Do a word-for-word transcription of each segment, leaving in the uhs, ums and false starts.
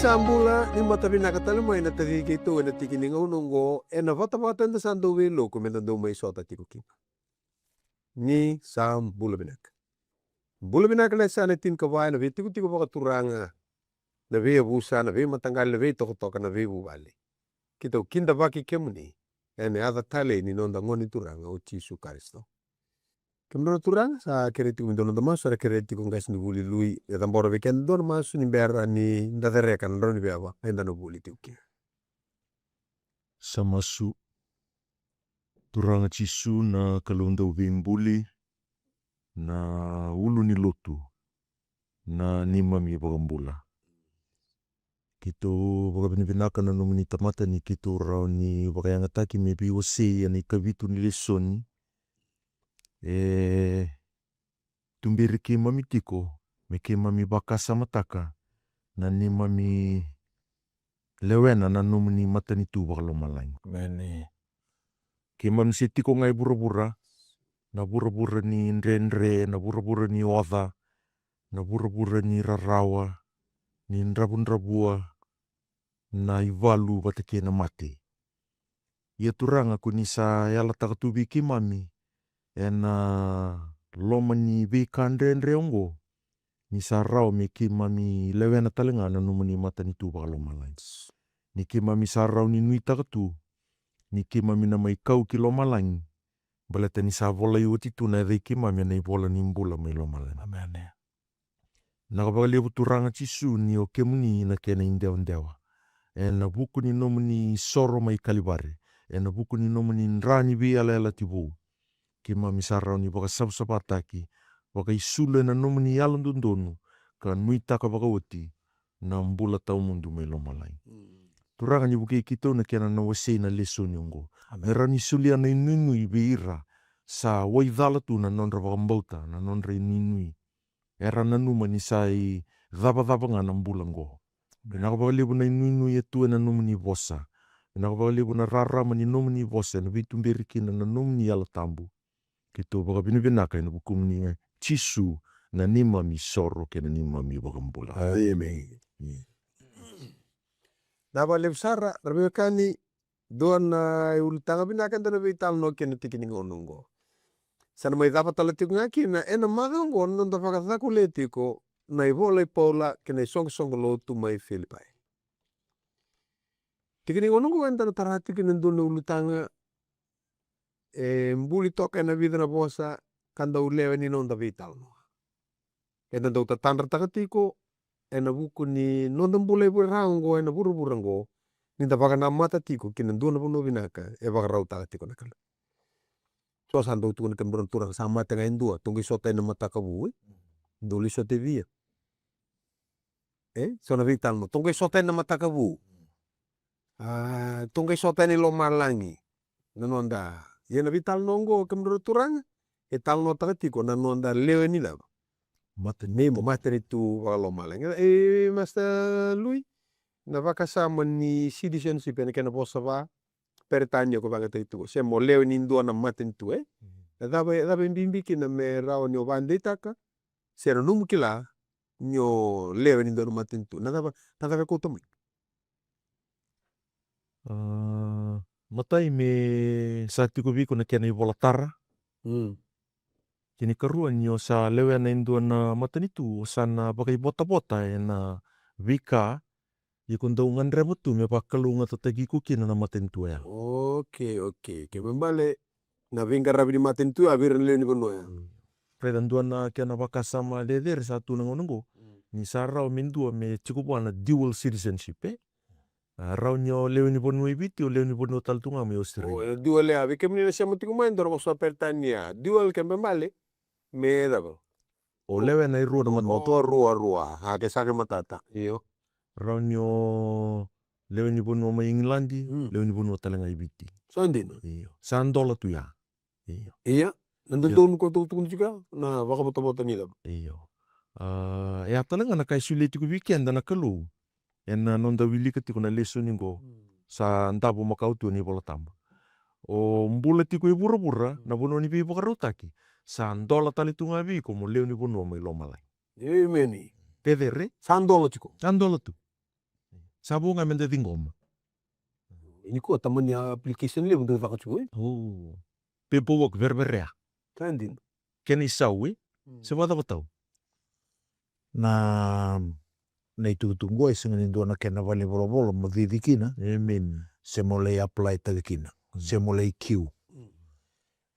Sa bula, ni mata vinaka tale mai na taci keitou ena tiki ni gauna oqo, ena vatavata eda sa dau veiloko meda dau mai sota tiko kina. Ni sa bula vinaka. Bula vinaka na yasana e tinikava ena veitikotiko vakaturaga, na veiyavusa, na veimataqali, na veitokatoka, na veivuvale. Keitou kidavaki kemuni ena yaca talei ni noda Gone Turaga o Jisu Karisito. Kemudrau na turaga, sa kerei tiko me dua na noda masu, era kerei tiko qasenivuli Lui me cabora vei keda dua na masu ni bera ni da cereka na drau ni veva eda na vuli tiko kina. Sa masu. Turaga Jisu, na Kalou dauveibuli, na ulu ni lotu, na neimami iVakabula. Keitou vakavinavinaka na nomuni tamata ni keitou rawa ni vakayagataki me veiwasei ena ikavitu ni lesoni. E tuberi keimami tiko me keimami vakasamataka na neimami lewena na nomuni matanitu vakalomalagi. Emeni. Keimami se tiko ga e vuravura, na vuravura ni dredre, na vuravura ni oca, na vuravura ni rarawa, ni dravudravua, na ivalu vata kei na mate. Ia Turaga, ko ni sa yalataka tu vei keimami ena loma ni veika dredre oqo, ni sa rawa me keimami lewena tale ga na nomuni matanitu vakalomalagi. Ni keimami sa rawa ni nuitaka tu ni keimami na mai kau ki lomalagi, baleta ni sa volai oti tu na yaca i keimami ena ivola ni bula mai lomalagi. Emeni. Vinaka vakalevu Turaga Jisu ni o kemuni na kena idewadewa. Ena vuku ni nomuni soro mai Kalivari, ena vuku ni nomuni dra ni veiyalayalati vou, keimami sa rawa ni vakasavasavataki, vakaisulu ena nomuni yalododonu, ka nuitaka vakaoti na bula tawamudu mai lomalagi. Mm. Turaga, ni vukei keitou na kena na wasei na lesoni oqo. Emeni. Me rawa ni solia na inuinui vei ira sa waicala tu na nodra vakabauta, na nodra inuinui. Era nanuma ni sa icavacava ga na bula oqo. Vinaka vakalevu na inuinui e tu ena nomuni vosa. Vinaka vakalevu na rarama ni nomuni vosa ena veituberi kina na nomuni Yalo Tabu. Keitou vakavinavinaka ena vukumuni, e Jisu, na neimami soro kei na neimami vakabula. Emeni. Vinaka vakalevu sara, ra veiwekani, dua na iulutaga vinaka eda na veitalanoa kina tiki ni gauna oqo. Sa na mai cava tale tiko ga kina ena macawa oqo na noda vakacakulea tiko na ivola i Paula kei na isoqosoqo lotu mai Filipai. Tiki ni gauna oqo eda na tara tiko kina dua na ulutaga e buli toka ena vica na vosa ka dau lewe ni noda veitalanoa. Eda dau tatadrataka tiko ena vuku ni noda bula e vura oqo, ena vuravura oqo, ni da vakanamata tiko ki na dua na vanua vinaka e vakarautaka tiko na Kalou. So sa dau tukuna, kemudrau na turaga, sa mate ga e dua, tou qai sota yani na mataka vu, e? Dou lai sota e via? E? So na veitalanoa, tou qai sota yani na mataka vu. A, tou qai sota yani lomalagi. Na noda, ia na veitalanoa oqo, kemudrau na turaga, e talanoataka tiko na noda lewe ni cava? Matanitu. Matanitu vakalomalagi. E, Master Lui, na vakasama ni citizenship ena kena vosa va Peritania ko vakayagataki tiko, se mo lewe ni dua na matanitu, e? Mhm. E cava, e cava e bibi kina me rawa ni o vakadeitaka, se na nomu kila ni o lewe ni dua na matanitu? Na cava, na cava e kauta mai? A, matai, me sa tiko vei iko na kena ivolatara. Mm. Kena ikarua, ni o sa lewena e dua na matanitu, o sa na vakaivotavota ena veika iko dau gadreva tu me vakalougatataki iko kina na matanitu ya. Okei, okei. Kena ibalebale na veiqaravi ni matanitu ya vei ira na lewe ni vanua ya. Mm. Raica dua na kena vakasama cecere sa tu na gauna oqo. Mm. Ni sa rawa me dua me tiko vua na dual citizenship, e? A, rawa ni o lewe ni vanua i Viti, o lewe ni vanua tale tu ga mai Australia. O, e dual ya, vei kemuni na sema tiko mai, dua na vosa Peritania. Dual, kena ibalebale me cava? O lewe ena irua na matanitu. O, rua, rua. A, ke sa ke matata. Io. Rawa ni o lewe ni vanua mai Igiladi, mm, lewe ni vanua tale ga i Viti. Sa dina. Io. Sa dola tu ya. Io. Ia, na dodonu ko tou tukuna tiko ya, na vakavotavota ni cava? Io. A, e a tale ga na ka e solia tiko vei keda na Kalou ena noda wilika tiko na lesoni oqo. Mm. Sa davo makawa tu ena iVolatabu. O bula tiko e vuravura, mm, na vanua ni veivakarautaki, sa dola tale tu ga vei iko mo lewe ni vanua mai lomalagi. Emeni. Cecere? Sa dola tiko. Sa dola tu. Sa vo ga me da ciqoma. Ni kua tamani application levu dau caka tiko, e? O. Paperwork vereverea. Sa dina. Kena isau, e? Mm. Se vakacava tau? Na, na itukutuku qo e sega ni dua na kena valenivolavola mo cici kina. Amen. Se mo lai apply taka kina. Mm. Se mo lai queue. Mm.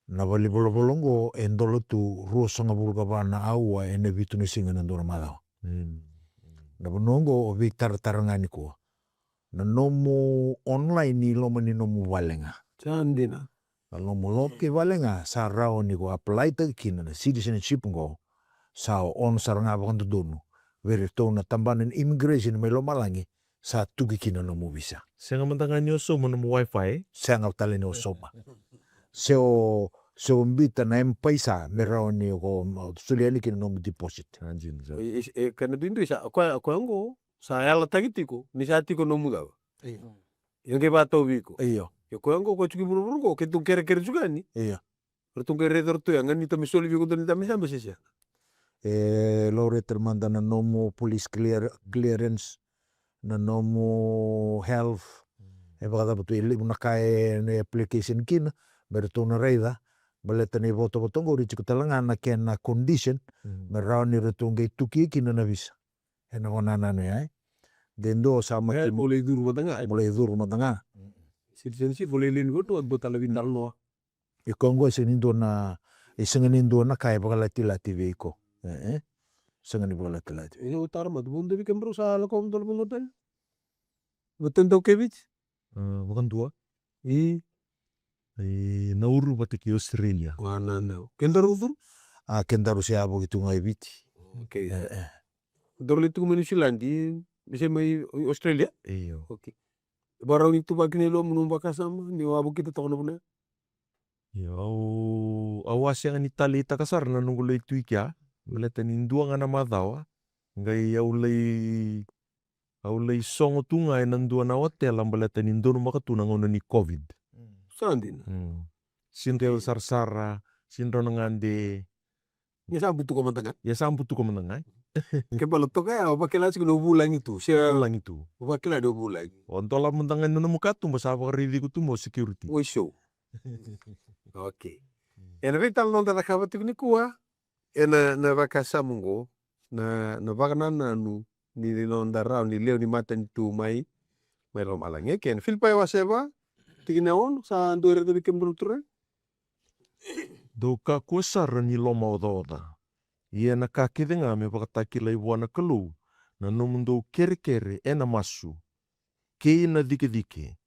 Na valenivolavola qo e dola tu ruasagavulu ka va na aua ena vitu na siga ena dua na macawa. Mm. Na vanua qo o veitaratara ga nikua. Na nomu online i loma ni nomu vale ga. Sa dina. Na nomu lotu kei vale ga sa rawa ni ko apply taka kina na citizenship qo. Sa ono sara ga vakadodonu vei iratou na tabana ni immigration mai lomalagi. Sa tuki kina nomu visa. Sega mada ga ni o sauma nomu wifi. Sega tale ni o sauma. Se o, se o bita na M-PAiSA me rawa ni ko, o, solia yani kina nomu deposit. A, dina, dina. E, e, e, kena duidui sa, o koya, o koya qo sa yalataki tiko ni sa tiko nomu cava. Io. Io, qai vakatau vei iko. Io. Io, koya qo, koya tiko i vuravura qo, keitou kerekere tiko yani. Io. Ratou qai raica ratou ya, ga ni ta me soli vei iko dua ni ta me sa me sese. E laurai tale mada na nomu police clear-, clearance, na nomu health. Mm. E vakacava tu, e levu na ka e, na application kina, me ratou na raica, baleta na ivotavota qori tiko tale ga na kena condition, mm, me rawa ni ratou qai tukia kina na visa. Ena vakanananu ya, e. De dua sa maki mo lai curu mada ga, e. Mo lai curu mada ga. Mm. Citizenship, mo lai lewe ni vanua, dua tale veitalanoa. Iko qo e sega ni dua na, e sega ni dua na ka e vakalatilati vei iko. E, e. Sega ni vakalatilati. Io, tara mada, vuqa vei kemudrau sa lakova dua na vanua tani? Vata dau ke Viti? A, vakadua. I? I Nauru vata kei Australia. Wa na, na. Kedaru curu? A, kedaru se a vuki tu ga i Viti. Okay. E, e. Daru lai tu mai Niusiladi, ni se mai Australia? Io. Okay. Vakarau ni tu vaka kina i loma nomu vakasama, ni o a vukita toka na vanua? Io, au, au a sega ni taleitaka sara na noqu lai tu i kea, baleta ni dua ga na macawa, qai au lai, au lai sogo tu ga ena dua na otela, baleta ni donumaka tu na gauna ni COVID. Mm. Sa dina. Mm. Sidra, okay, sarasara, sidra na gade, Ia sa butuka mada ga. Ia sa butuka mada ga. Ke bala toka ya, o vakila tiko ni o vulagi tu. Se vulagi tu. O vakila ni o vulagi. O dola mada ga na nomu katuba sa vakaraici iko tu mo security. Oi so. Okay. Ena veitalanoa da cakava tiko nikua, ena, na vakasama qo, na, na vakanananu ni noda rawa ni lewe ni matanitu mai, mai lomalagi. Eke, ena Filipai wase va, tikina e ono, sa dua e raica vei kemudrau na turaga. Dou kakua sara ni lomaocaoca. Ia na ka kece ga me vakatakilai vua na Kalou na nomudou kerekere ena masu, kei na cikecike,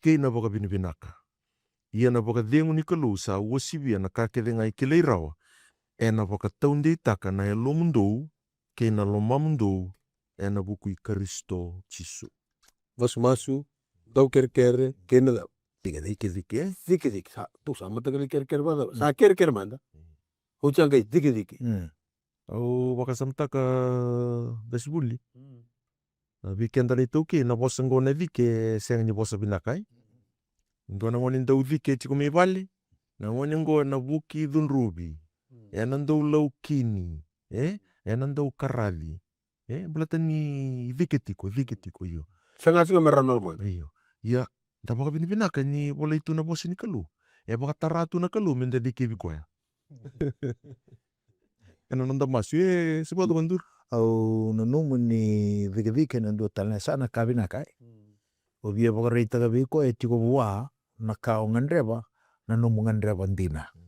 kei na vakavinavinaka. Ia na vakacegu ni Kalou sa uasivia na ka kece ga e kilai rawa, ena vakataudeitaka na yalomudou kei na lomamudou ena vuku i Karisito Jisu. Masumasu, dau kerekere, kei na cava? Cikecike, cike, e? Cikecike, sa, tou sa mataka ni kerekere vakacava? Sa kerekere mada. Mm. Oti a qai cikecike. Mm. Au vakasamataka, Dasivuli. Mm. Na vei keda na iTaukei, na vosa qo na cike, e sega ni vosa vinaka, e? Dua na gone dau cike tiko mai vale, na gone qo ena vuki cudruvi, mm, ena dau laukini, e? Ena dau karaci. E, baleta ni cike tiko, cike tiko, io. Sega tiko me rawa na lomana. Io. Ia, da vakavinavinaka ni volai tu na vosa ni Kalou. E vakatara tu na Kalou me da cikevi koya. Ena noda masu, e, se vakacava Duru? Au nanuma ni cikecike ena dua tale na yasana ka vinaka, e. Mm. O via vakaraitaka vei koya e tiko vua na ka o gadreva, na nomu gadreva dina. Mm.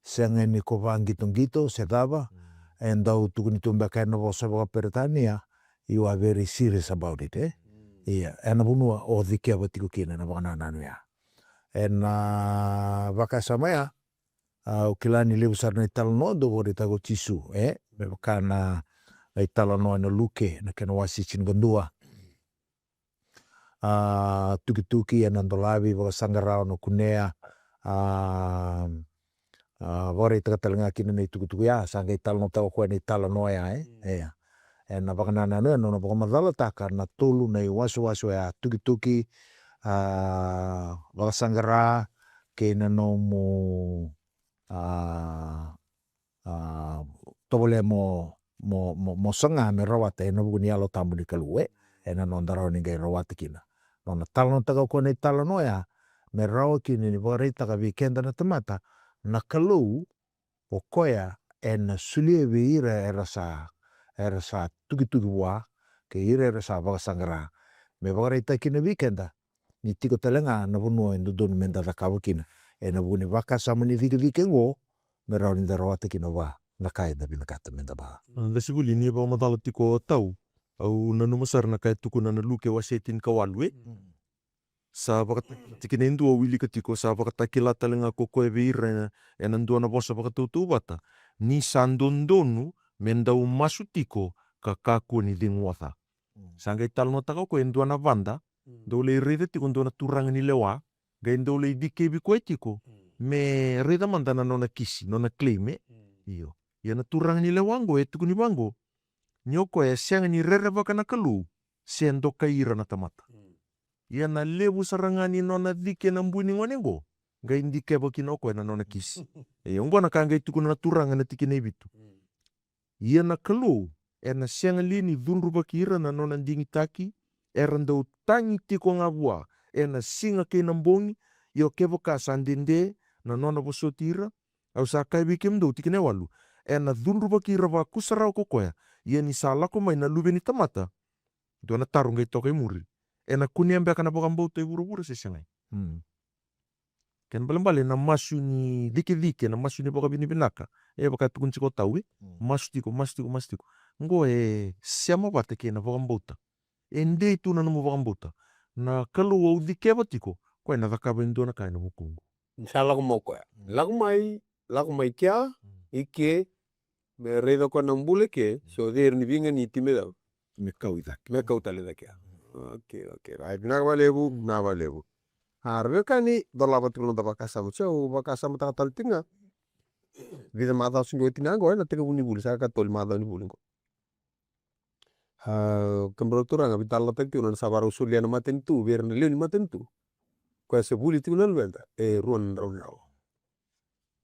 Sega ni ko vaqitoqito se cava, mm, e dau tukuni tu beka ena vosa vakaperitania, you are very serious about it, e? Mm. Ia, ena vanua o cikeva tiko kina na vakanananu ya. Ena vakasama ya, a, au kila ni levu sara na italanoa dau vakaraitaka o Jisu, e? Me vaka na, na italanoa ena Luke, na kena wase tinikadua. A, tukituki ena dolavi, vakasaqara, o na kunea, a, a, vakaraitaka tale ga kina na itukutuku ya, sa qai talanoataka o koya na italanoa ya, e? Mm. Ia. Ena vakanananu, ena nona vakamacalataka na tolu na iwasewase oya, tukituki, a, vakasaqara, kei na nomu, a, a, tovolea mo, mo, mo, mo saga me rawata ena vuku ni Yalo Tabu ni Kalou, e. ena noda rawa ni qai rawata kina. Nona talanoataka o koya na italanoa oya me rawa kina ni vakaraitaka vei keda na tamata na Kalou, o koya ena solia vei ira era sa, era sa tukituki vua, kei ira era sa vakasaqara, me vakaraitaka kina vei keda ni tiko tale ga na vanua e dodonu meda cakava kina ena vuku ni vakasama ni cikecike oqo, me rawa ni da rawata kina vua na ka eda vinakata meda vaka. A, Dausivuli, ni vakamacala tiko o Tau, au nanuma sara na ka e tukuna na Luke wase tinikawalu, e? Mm. Sa vakatakila, tikina e dua au wilika tiko, sa vakatakila tale ga ko koya vei ira ena, ena dua na vosa vakatautauvata, ni sa dodonu me dau masu tiko ka kakua ni cegu oca. Mm. Sa qai talanoataka o koya e dua na vada, mm, dau lai raica tiko dua na turaga ni lewa, qai dau lai dikevi koya tiko, mm, me raica mada na nona kisi, nona claim, e? Mm. Io. Ia na turaga ni lewa oqo e tukuni vaqo, ni o koya e sega ni rerevaka na Kalou se dokai ira na tamata. Mm. Ia na levu sara ga ni nona cike na bui ni gone oqo, qai dikeva kina o koya na nona kisi. E, oqo na ka qai tukuna na turaga na tikina e vitu. Mm. Ia na Kalou ena sega li ni cudruvaki ira na nona digitaki, era dau tagi tiko ga vua ena siga kei na bogi? Ia kevaka sa dede na nona vosoti ira, au sa kaya vei kemudou, tikina e walu, ena cudruvaki ira vakusarawa ko koya. Ia ni sa lako mai na Luve ni tamata, dua na taro qai toka e muri, ena kunea beka na vakabauta e vuravura se segai? Mm. Kena ibalebale na masu ni cikecike, na masu ni vakavinavinaka, e vaka e tukuna tiko o Tau, e? Mm. Masu tiko, masu tiko, masu tiko. Oqo e sema vata kei na vakabauta. E dei tu na nomu vakabauta. Na Kalou au dikeva tiko, koya ena cakava e dua na ka ena vukuqu. Ni sa lako mai o koya. Mm. Lako mai, lako mai kea, mm, i ke, me raica o koya na bula i ke, mm, so cei ira ni veiganiti me cava? Me kau i cake. Me kau tale i cake. Mm. Okei, okei. Rai, vinaka vakalevu, vinaka vakalevu. A, ra veiwekani, dolava tiko na noda vakasama. Sa, au vakasamataka tale tiko ga. Vica macawa sa qai oti ga qo, ena tekivu ni vuli, sa katolu macawa ni vuli qo. A, kemudrau turaga, veitalanoataki tiko na nona sa vakarau solia na matanitu vei ira na lewe ni matanitu. Koya se vuli tiko na luveda e rua na drau na aua.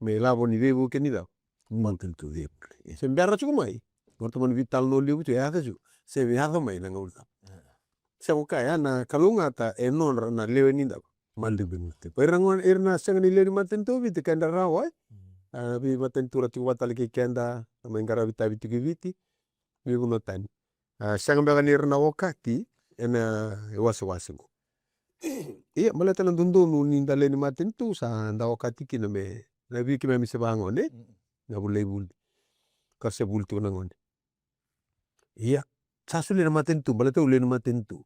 Me ilavo ni veivuke ni cava? Matanitu, veivuli. Se bera tiko mai. Qori tamani veitalanoa levu tiko, e yaco tiko. Se veiyaco mai na gauna. Sega o koya, na kalougata e nodra na lewe ni cava? Matanitu. Ira na gone, ira na sega ni lewe ni matanitu o Viti, kedra rawa, e? Mm. A, veimatanitu ra tiko vata tale kei keda, mai qaravi itavi tiko i Viti, veivanua tani. A, sega beka ni ra na okati ena iwasewase qo. Ia, baleta na dodonu ni da lewe ni matanitu, sa da okati kina me, na vei keimami se vagone, mm, na vuli, vuli. Ka se vuli tiko na gone. Ia, sa solia na matanitu, baleta au lewe ni matanitu.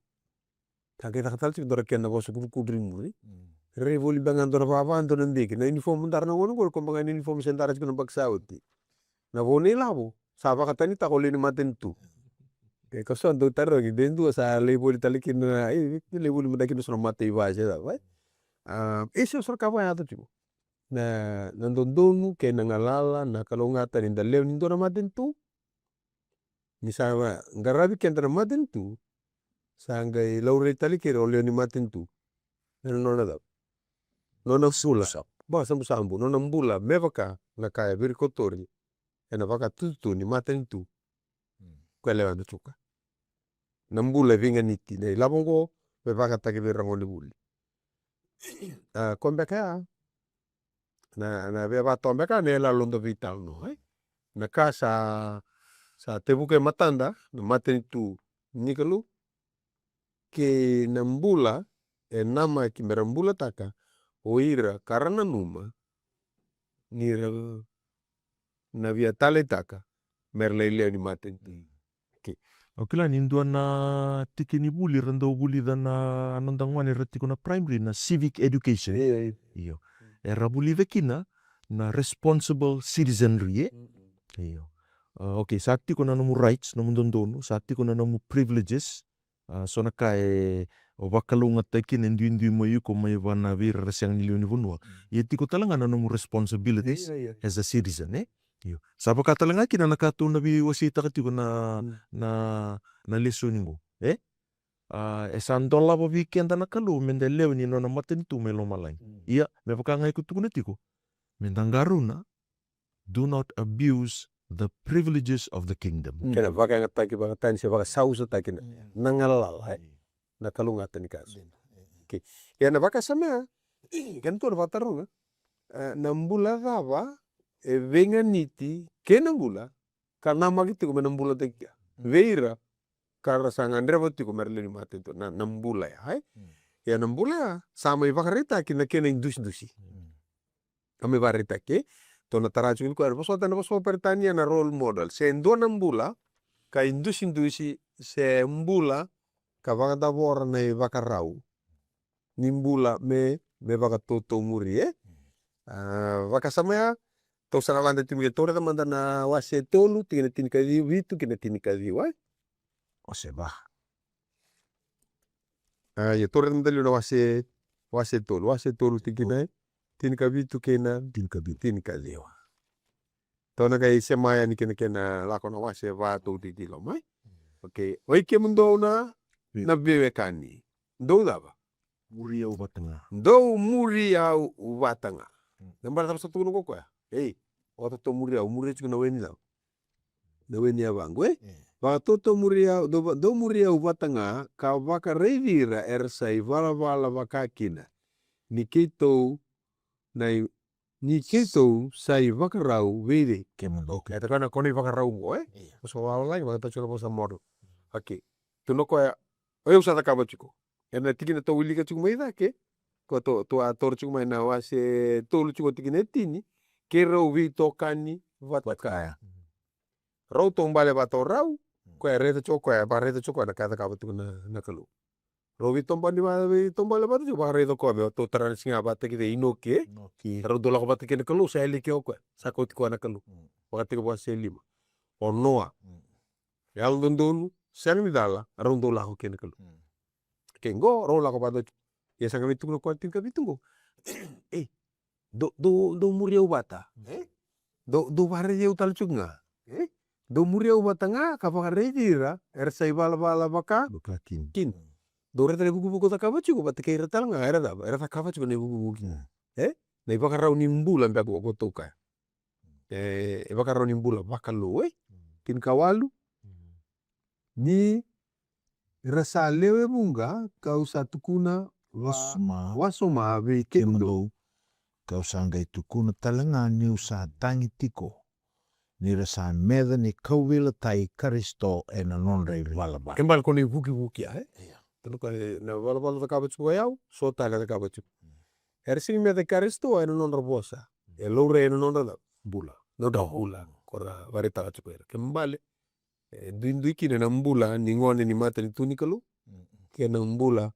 Ka qai caka tale tiko dua na kena vosa kudrukudru i muri. Mm. Rai voli beka ga dua na vava, dua na beki. Na uniform dara na gone qori, ko beka ga na uniform se dara tiko na baki sa oti. Na vo ni lavo, sa vakatanitaka o lewe ni matanitu. E, ka so dau tarogi, de dua sa lai voli tale kina, e, lai voli mada kina so na mata i vase, sa, vai. A, e, so, so na ka vakayaco tiko. Na, na dodonu, kei na galala, na kalougata, ni da lewe ni dua na matanitu. Ni sa qaravi keda na matanitu, sa qai laurai tale kina o lewe ni matanitu. Ena nona cava? Nona bula. Vakasabusabu, nona bula, me vaka na ka e virikotori ena vakatutu ni matanitu. Mm. Ko e lewe na tuka. Na bula e veiganiti, na ilavo oqo, me vakataki vei ira gone vuli. A, ko beka ya, na, na via vakatoka beka na yaloda veitalanoa, e? Na ka sa, sa tevuka e matada, na matanitu ni Kalou, kei na bula e namaki me ra bulataka o ira ka ra nanuma ni ra na via taleitaka me ra lai lewe ni matanitu. Mm. Okay. Au kila ni dua na tiki ni vuli ra dau vulica na noda gone ra tiko na primary, na civic education. Io, io. Io. Era vulica kina na responsible citizenry, e? Mm, mm. Io. A, okay, sa tiko na nomu rights, nomu dodonu, sa tiko na nomu privileges. A, so na ka e o vakalougatataki kina e duidui mai iko mai vua na vei ira ra sega ni lewe ni vanua. Mm. Ia tiko tale ga na nomu responsibilities, io, io, as a citizen, e? Io. Sa vaka tale ga kina na ka tou na veiwaseitaka tiko na, mm, na, na lesoni qo, e? A, e sa dolava vei keda na Kalou me da lewe ni nona matanitu mai lomalagi. Mm. Ia, me vaka ga iko tukuna tiko, me da qarauna, do not abuse The privileges of the kingdom. Kena vakayagataki vakatani se vakasausataki na, na galala, e? Na kalougata ni ka. Okay. Ia na vakasama ya, kena tou na vakataroga, e, na bula cava e veiganiti kei na bula ka namaki tiko me na bula tiko vei ira ka ra sa gadreva tiko me ra lewe ni matanitu, na, na bula ya, e? Ia na bula ya sa mai vakaraitaki na kena idusidusi. Ka mai vakaraitaki, e? Tou na tara tiko ni koya, na vosota, na vosota Peritania na role model. Se dua na bula ka idusidusi, se bula ka vakadavora na ivakarau ni bula me, me vakatotomuri, e? A, vakasama ya, tou sa na lade tiko, tou raica mada na wase tolu, tikina tinikavitu kei na tinikaciwa, e? Wase va. A, ia, tou raica mada liu na wase, wase tolu, wase tolu tikina, e? Tinikavitu kei na tinikaciwa. Tou na qai sema yani kina, kena lako na wase va tou titi loma, e? Okay. Oi kemudou na, na veiwekani. Dou cava? Muri au vata ga. Dou muri au vata ga. Na bala cava sa tukuna ko koya? Ei, o tou muri au, muri tiko na weni cava? Na weni yavaqu, e? Vakatotomuri au, dou va-, dou muri au vata ga, ka vakaraici ira era sa ivalavala vaka kina. Ni keitou, na i-, ni keitou sa ivakarau vei cei? Kemudou. Okay, e, ta koya na kena ivakarau qo, e? Io. Vosa vavalagi, vakatau tiko na vosa model. Okay. Tukuna o koya, o yau sa cakava tiko. Ena tikina tou wilika tiko mai cake, ko tou, tou a toro tiko mai na wase tolu tiko tikina e tini, keirau veitokani vata kaya. Rau taubale vata o rau, koya e raica tiko o koya, vakaraica tiko o koya na ka e cakava tiko na, na Kalou. Rau veitaubale va-, veitaubale vata tiko, vakaraica o koya me tou tara na siga vata kei Inoke, e? Inoke. Rau dau lako vata kei na Kalou, sa yali kei o koya, sa kauti koya na Kalou. Vakatekivu wase lima. O Noa. Yalododonu, sega ni cala, rau dau lako kei na Kalou. Kei qo, rau lako vata tiko. Ia sa qai mai tukuna o koya na tinikavitu qo. Ei, dou, dou, dou muri au vata. E? Dou, dou vakaraici au tale tiko ga. E? Dou muri au vata ga, ka vakaraici ira era sa ivalavala vaka, vaka kina. Kina. Dou raica na ivukivuki au cakava tiko vata kei ira tale ga, era cava? Era cakava tiko na ivukivuki. E? Na ivakarau ni bula beka ko tou kaya. E, ivakarau ni bula vakalou, e? Tinikawalu. Ni ra sa lewe vuqa, ka'u sa tukuna va-, wasoma, wasoma vei kemudou. Ka'u sa qai tukuna tale ga ni'u sa tagi tiko, ni ra sa meca ni kauveilatai Karisito ena nodra ivalavala. Kena ibalebale ko na ivukivuki ya, e? Ia. Tukuna o koya na ivalavala cakava tiko o yau, so tale cakava tiko. Era sega ni meca i Karisito ena nodra vosa. E laurai ena nodra bula. Nodra bula. Ko ra vakaraitaka tiko era. Kena ibalebale, e duidui kina na bula ni gone ni matanitu ni Kalou kei na bula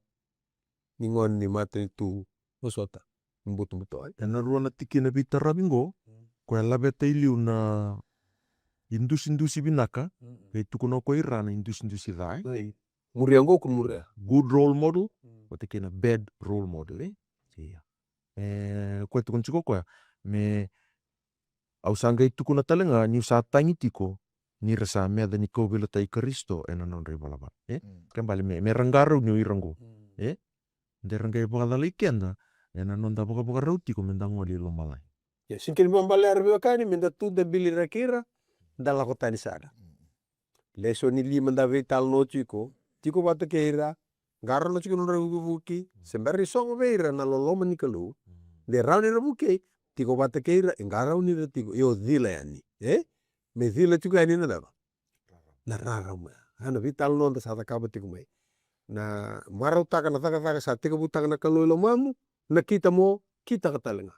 ni gone ni matanitu vosota, ni butobuto, e? Ena rua na tikina veitaravi qo, koya e laveta i liu na idusidusi vinaka, e tukuna o koya ira na idusidusi ca, e? Muria qo, ko muria. Good role model, vata kei na bad role model, e? Ia. E, koya tukuna tiko o koya me, au sa qai tukuna tale ga ni'u sa tagi tiko, ni ra sa meca ni kauveilatai Karisito ena nodra ivalavala, e? Kena ibalebale me, me ra qarauni o ira qo, e? De ra qai vakacalai keda ena noda vakavakarau tiko meda gole i lomalagi. Ia, sega ni kena ibalebale era veiwekani, meda tu, da biliraki ira, da lako tani sara. Lesoni lima da veitalanoa tiko, tiko vata kei ira, qarauna tiko na nodra ivukivuki, se bera ni sogo vei ira na loloma ni Kalou, de rawa ni ra vukei, tiko vata kei ira, e qarauni ira tiko, io, cila yani, e? Me cila tiko yani na cava? Na rarama. A, na veitalanoa da sa cakava tiko mai. Na marautaka na cakacaka sa tekivutaka na Kalou e lomamu, na kita mo kitaka tale ga.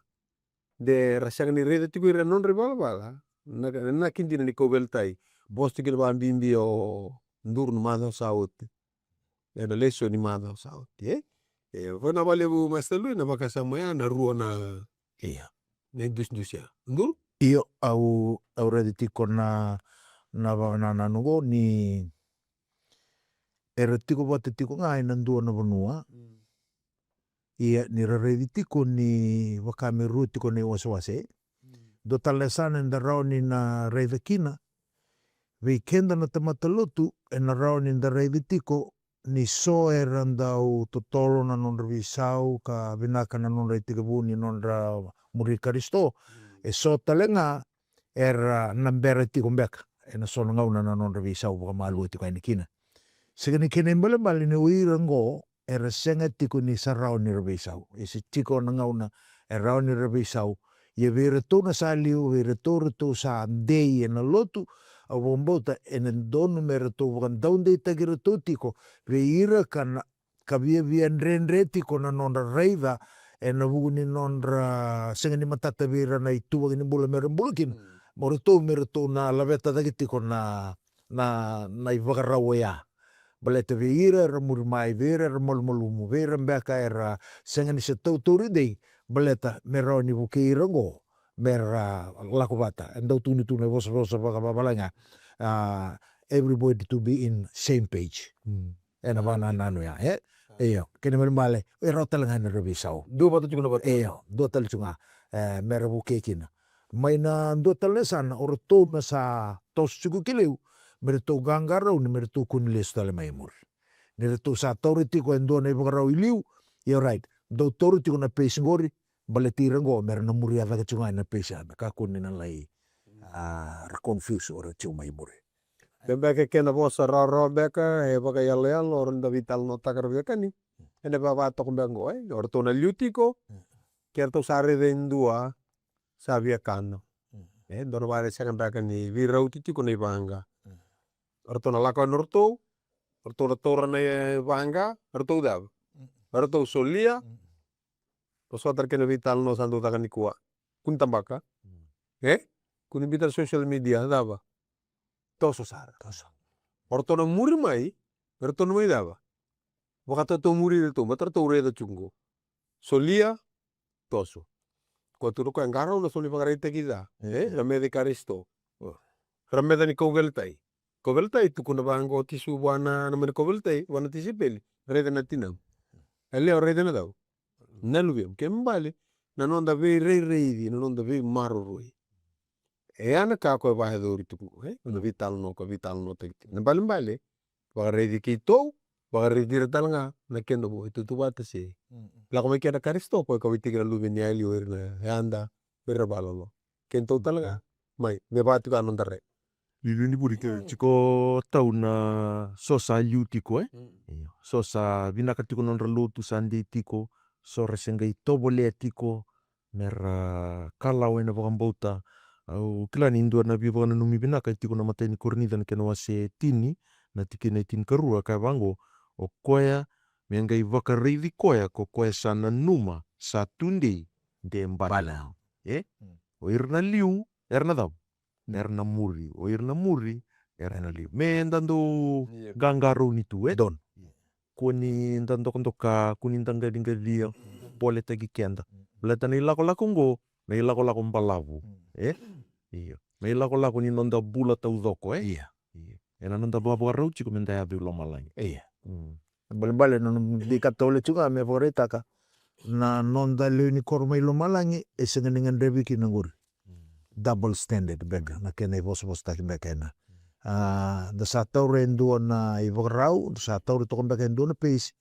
De ra sega ni raica tiko ira na nodra ivalavala na, na kena dina ni kauveilatai. Vosa tiko kina vakabibi o Duru na macawa sa oti. Ena lesoni macawa sa oti, e? E, vakavinavinaka vakalevu Master Lui, na vakasama ya, na rua na, ia, na idusidusi ya. Duru? Io, au, au raica tiko na, na va-, na, na noqu ni era tiko vata tiko ga ena dua na vanua. Ia, ni ra raici tiko ni vaka me rua tiko na iwasewase. Dua tale na yasana eda rawa ni na raica kina. Vei keda na tamata lotu, ena rawa ni da raici tiko ni so era dau totolo na nodra veisau, ka vinaka na nodra itekivu ni nodra muri Karisito. E so tale ga era na bera tiko beka ena so na gauna na nodra veisau vakamalua tiko yani kina. Sega ni kena ibalebale ni o ira oqo era sega tiko ni sa rawa ni ra veisau. E se tiko na gauna e rawa ni ra veisau. Ia vei iratou na sa liu, vei iratou ratou sa dei ena lotu, au vakabauta ena donu me ratou vakadaudeitaki iratou tiko vei ira ka na ka viavia dredre tiko na nodra raica ena vuku ni nodra sega ni matata vei ira na ituvaki ni bula me ra bula kina. Mm. Mo ratou me ratou na laveta cake tiko na, na, na ivakarau oya. Baleta vei ira era muri mai, vei ira era malumalumu, vei ira beka era sega ni se tautauri dei, baleta me rawa ni vukei ira oqo me ra lako vata. E dau tukuni tu na vosavosa vakavavalagi ga, ah, everybody to be in same page. Mm. Ena vakanananu ya, e? Io, kena ibalebale e rawa tale ga ni ra veisau. Dua vata tiko na vata. Io, dua tale tiko ga, e, me ra vukei kina. Mai na dua tale na yasana, o ratou na sa toso tiko ki liu, me ratou qaqarauni, me ratou kua ni lesu tale mai muri. Ni ratou sa taura tiko e dua na ivakarau i liu, io, right, dau taura tiko na pace qori, baleti ira qo me ra na muria cake tiko ga ena pace ya, me kakua ni na lai, a, ra confuse o ira tiko mai muri. Bebeke kena vosa rawarawa beka e vakayaloyalo o ra da veitalanoataka ra veiwekani. Ena vava toka beka qo, e, o ratou na liu tiko. Ke ratou sa raica e dua sa via kana, e, dua na vale sega beka ni veirauti tiko na ivaqa. O ratou na lako yani o ratou, o ratou na taura na ivaqa, o ratou cava? O ratou solia. O sota ra kena veitalanoa sa dau caka nikua. Kua ni tabaka. E? Kua ni biuta na social media, cava? Toso sara. Toso. O ratou na muri mai, o ratou na mai cava? Vakatautaumuri iratou, mata ratou raica tiko qo. Solia, toso. Koya tu na koya, qarauna so na ivakaraitaki ca. E, ra meca i Karisito. Ra meca ni kauveilatai. Kauveilatai, tukuna vaqo o Jisu vua na, na mai na kauveilatai, vua na tisaipeli. Raica na tinamu. E, leo raica na cau. Na luvemu. Ke bale, na noda veirairaici, na noda veimaroroi. E a na ka ko e vakayacori tu, e? Noda veitalanoa, ko e veitalanoataki tiko. Na balebale, vakaraici keitou, vakaraici ira tale ga na kena vo, e tautauvata se. Lako mai keda Karisito, ko e kauaitaki na luve ni yali o ira na yada, o ira na vakalolo. Keitou tale ga, mai, me vaka tiko a noda rai. Liuliu ni vuli ke tiko tau na so sa liu tiko, e? Io. So sa vinaka tiko na nodra lotu sa dei tiko, so ra se qai tovolea tiko, me ra kalawa ena vakabauta. Au kila ni dua na veivakananumi vinaka e tiko na imatai ni Korinica na kena wase tini, na tikina e tinikarua, ka vaqo, o koya me qai vakaraici koya ko koya sa nanuma sa tudei de bale. E? O ira na liu, era na cava? Era na muri. O ira na muri, era na liu. Me da dau qaqarauni tu, e? Donu. Kua ni da dokadoka, kua ni da qaciqacia, boletaki keda. Baleta na ilakolako oqo, na ilakolako balavu. E? Io. Na ilakolako ni noda bula taucoko, e? Io. Ena noda vakavakarau tiko me da yaco i lomalagi. Io. Balebale na noda dikatole tiko ga me vakaraitaka na noda lewe ni koro mai lomalagi, e sega ni gadrevi kina qori. Double standard beka, na kena ivosavosataki beka ena. A, da sa taura e dua na ivakarau, da sa taura toka beka e dua na pace,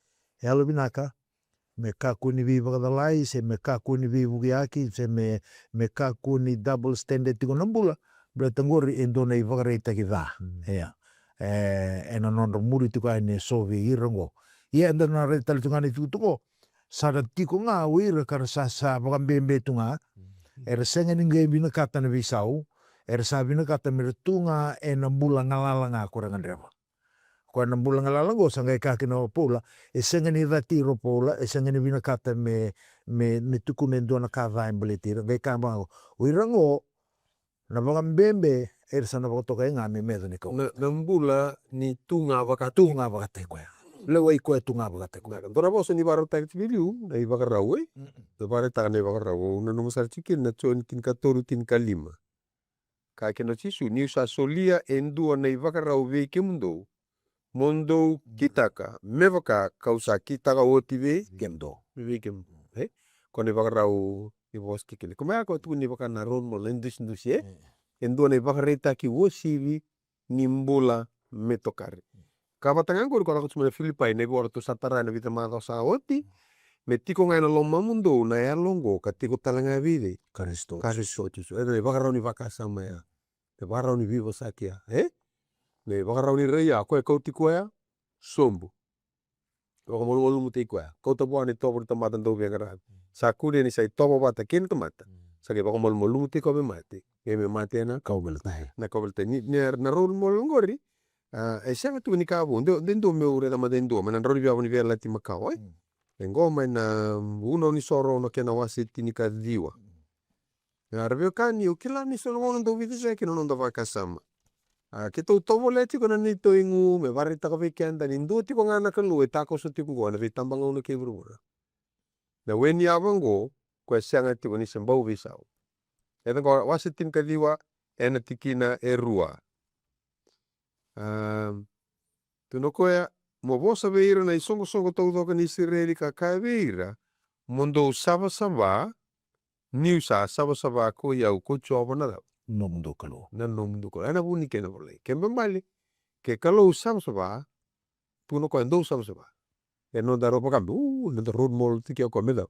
e yalovinaka, me kakua ni veivakacalai, se me kakua ni veivukiyaki, se me, me kakua ni double standard tiko na bula, baleta qori e dua na ivakaraitaki ca. Ia. E, ena nodra muri tiko yani e so vei ira qo. Ia eda na raica tale tiko ga na itukutuku qo. Sa ra tiko ga o ira ka ra sa, sa vakabebe tu ga. Era sega ni qai vinakata na veisau. Era sa vinakata me ra tu ga ena bula galala ga ko ra gadreva. Ko na bula galala qo sa qai kaya kina o Paula, e sega ni cati ira o Paula, e sega ni vinakata me, me, me tukuna e dua na ka ca e baleti ira. Qai kaya vaqo, o ira qo, na vakabebe, era sa na vakatokai ga me meca ni kau. Na, na bula ni tu ga vakataki koya. Lewai koya tu ga vakataki koya. Dua na vosa ni vakarautaki tiko e liu, na ivakarau, e? Na vakaraitaka na ivakarau, au nanuma sara tiko kina na Joni tinikatolu tinikalima. Kaya kina o Jisu, niu sa solia e dua na ivakarau vei kemudou, mo dou kitaka, me vaka kau sa kitaka oti vei kemudou. Vei kemudou. E? Ko na ivakarau ni vosa kikili. Ko mai a ko tukuni vaka na role model, na idusidusi, e? E dua na ivakaraitaki uasivi ni bula me tokari. Ka vata ga qori ko lako tu mai na Filipai, na ivola tu sa tara na vica macawa sa oti, me tiko ga ena lomamudou na yalo oqo ka tiko tale ga vei cei? Karisito. Karisito Jisu. E dua na ivakarau ni vakasama ya. Me vakarau ni veivosaki ya, e? Me vakarau ni rai ya, koya kauti koya sobu. Vakamalumalumutaki koya. Kauta vua na itovo ni tamata dau veiqaravi. Sa kuria ni sa itovo vata kei na tamata. Sa qai vakamalumalumutaki koya me mate. Qai me mate ena kauveilatai. Na kauveilatai. Ni, ni na role model oqori. A, e sega tu ni ka vou. De, de dua meu raica mada e dua. Mai na Drau ni Veiyavu ni Veiyalayalati Makawa, e? E qo mai na Vunau ni Soro na kena wase tinikaciwa. A, ra veiwekani, au kila ni so na gauna dau veiciciyaki na noda vakasama. A, keitou tovolea tiko na neitou igu me vakaraitaka vei keda ni dua tiko ga na Kalou e takoso tiko qo ena veitabagauna kei vuravura. Na we ni yava qo, koya sega tiko ni se bau veisau. E ca qo wase tinikaciwa ena tikina e rua. A, tukuna o koya, mo vosa vei ira na isoqosoqo taucoko ni Isireli ka kaya vei ira, mo dou savasava, niu sa savasava ko i au ko Jiova na cava? Nomudou Kalou. Na nomudou Kalou. Ena vu ni kena volai. Kena ibalebale, ke Kalou savasava, tukuna o koya dou savasava. E noda rau vaka me, u, noda role model tiko o koya me cava?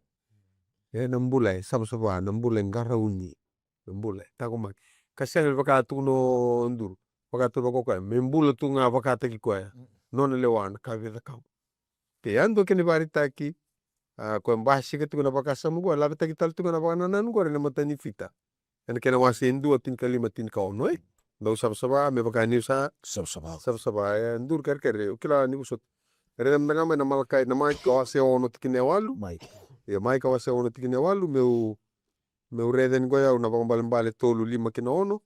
Ena bula e savasava, na bula e qarauni. Me bula e taqomaki. Ka sega ni vaka tukuna o Duru. Vaka tukuna o koya. Me bula tu ga vakataki koya. Nona lewa na ka vei cakava. Ke yadua kena ivakaraitaki. A, koya basika tiko na vakasama qo. Lavetaki tale tiko na vakanananu qo ena mata ni Pita. Ena kena wase e dua tinikalima tinikaono, e? Dou savasava, me vaka niu sa savasava. Savasava, e Duru kerekere. O kila ni vosota. Raica mada ga mai na Malakai, na Maika wase ono tikina e walu. Maika. Ia Maika wase ono tikina e walu, meu Meu raica yani qo yau na Vakaibalebale tolu, lima kina ono.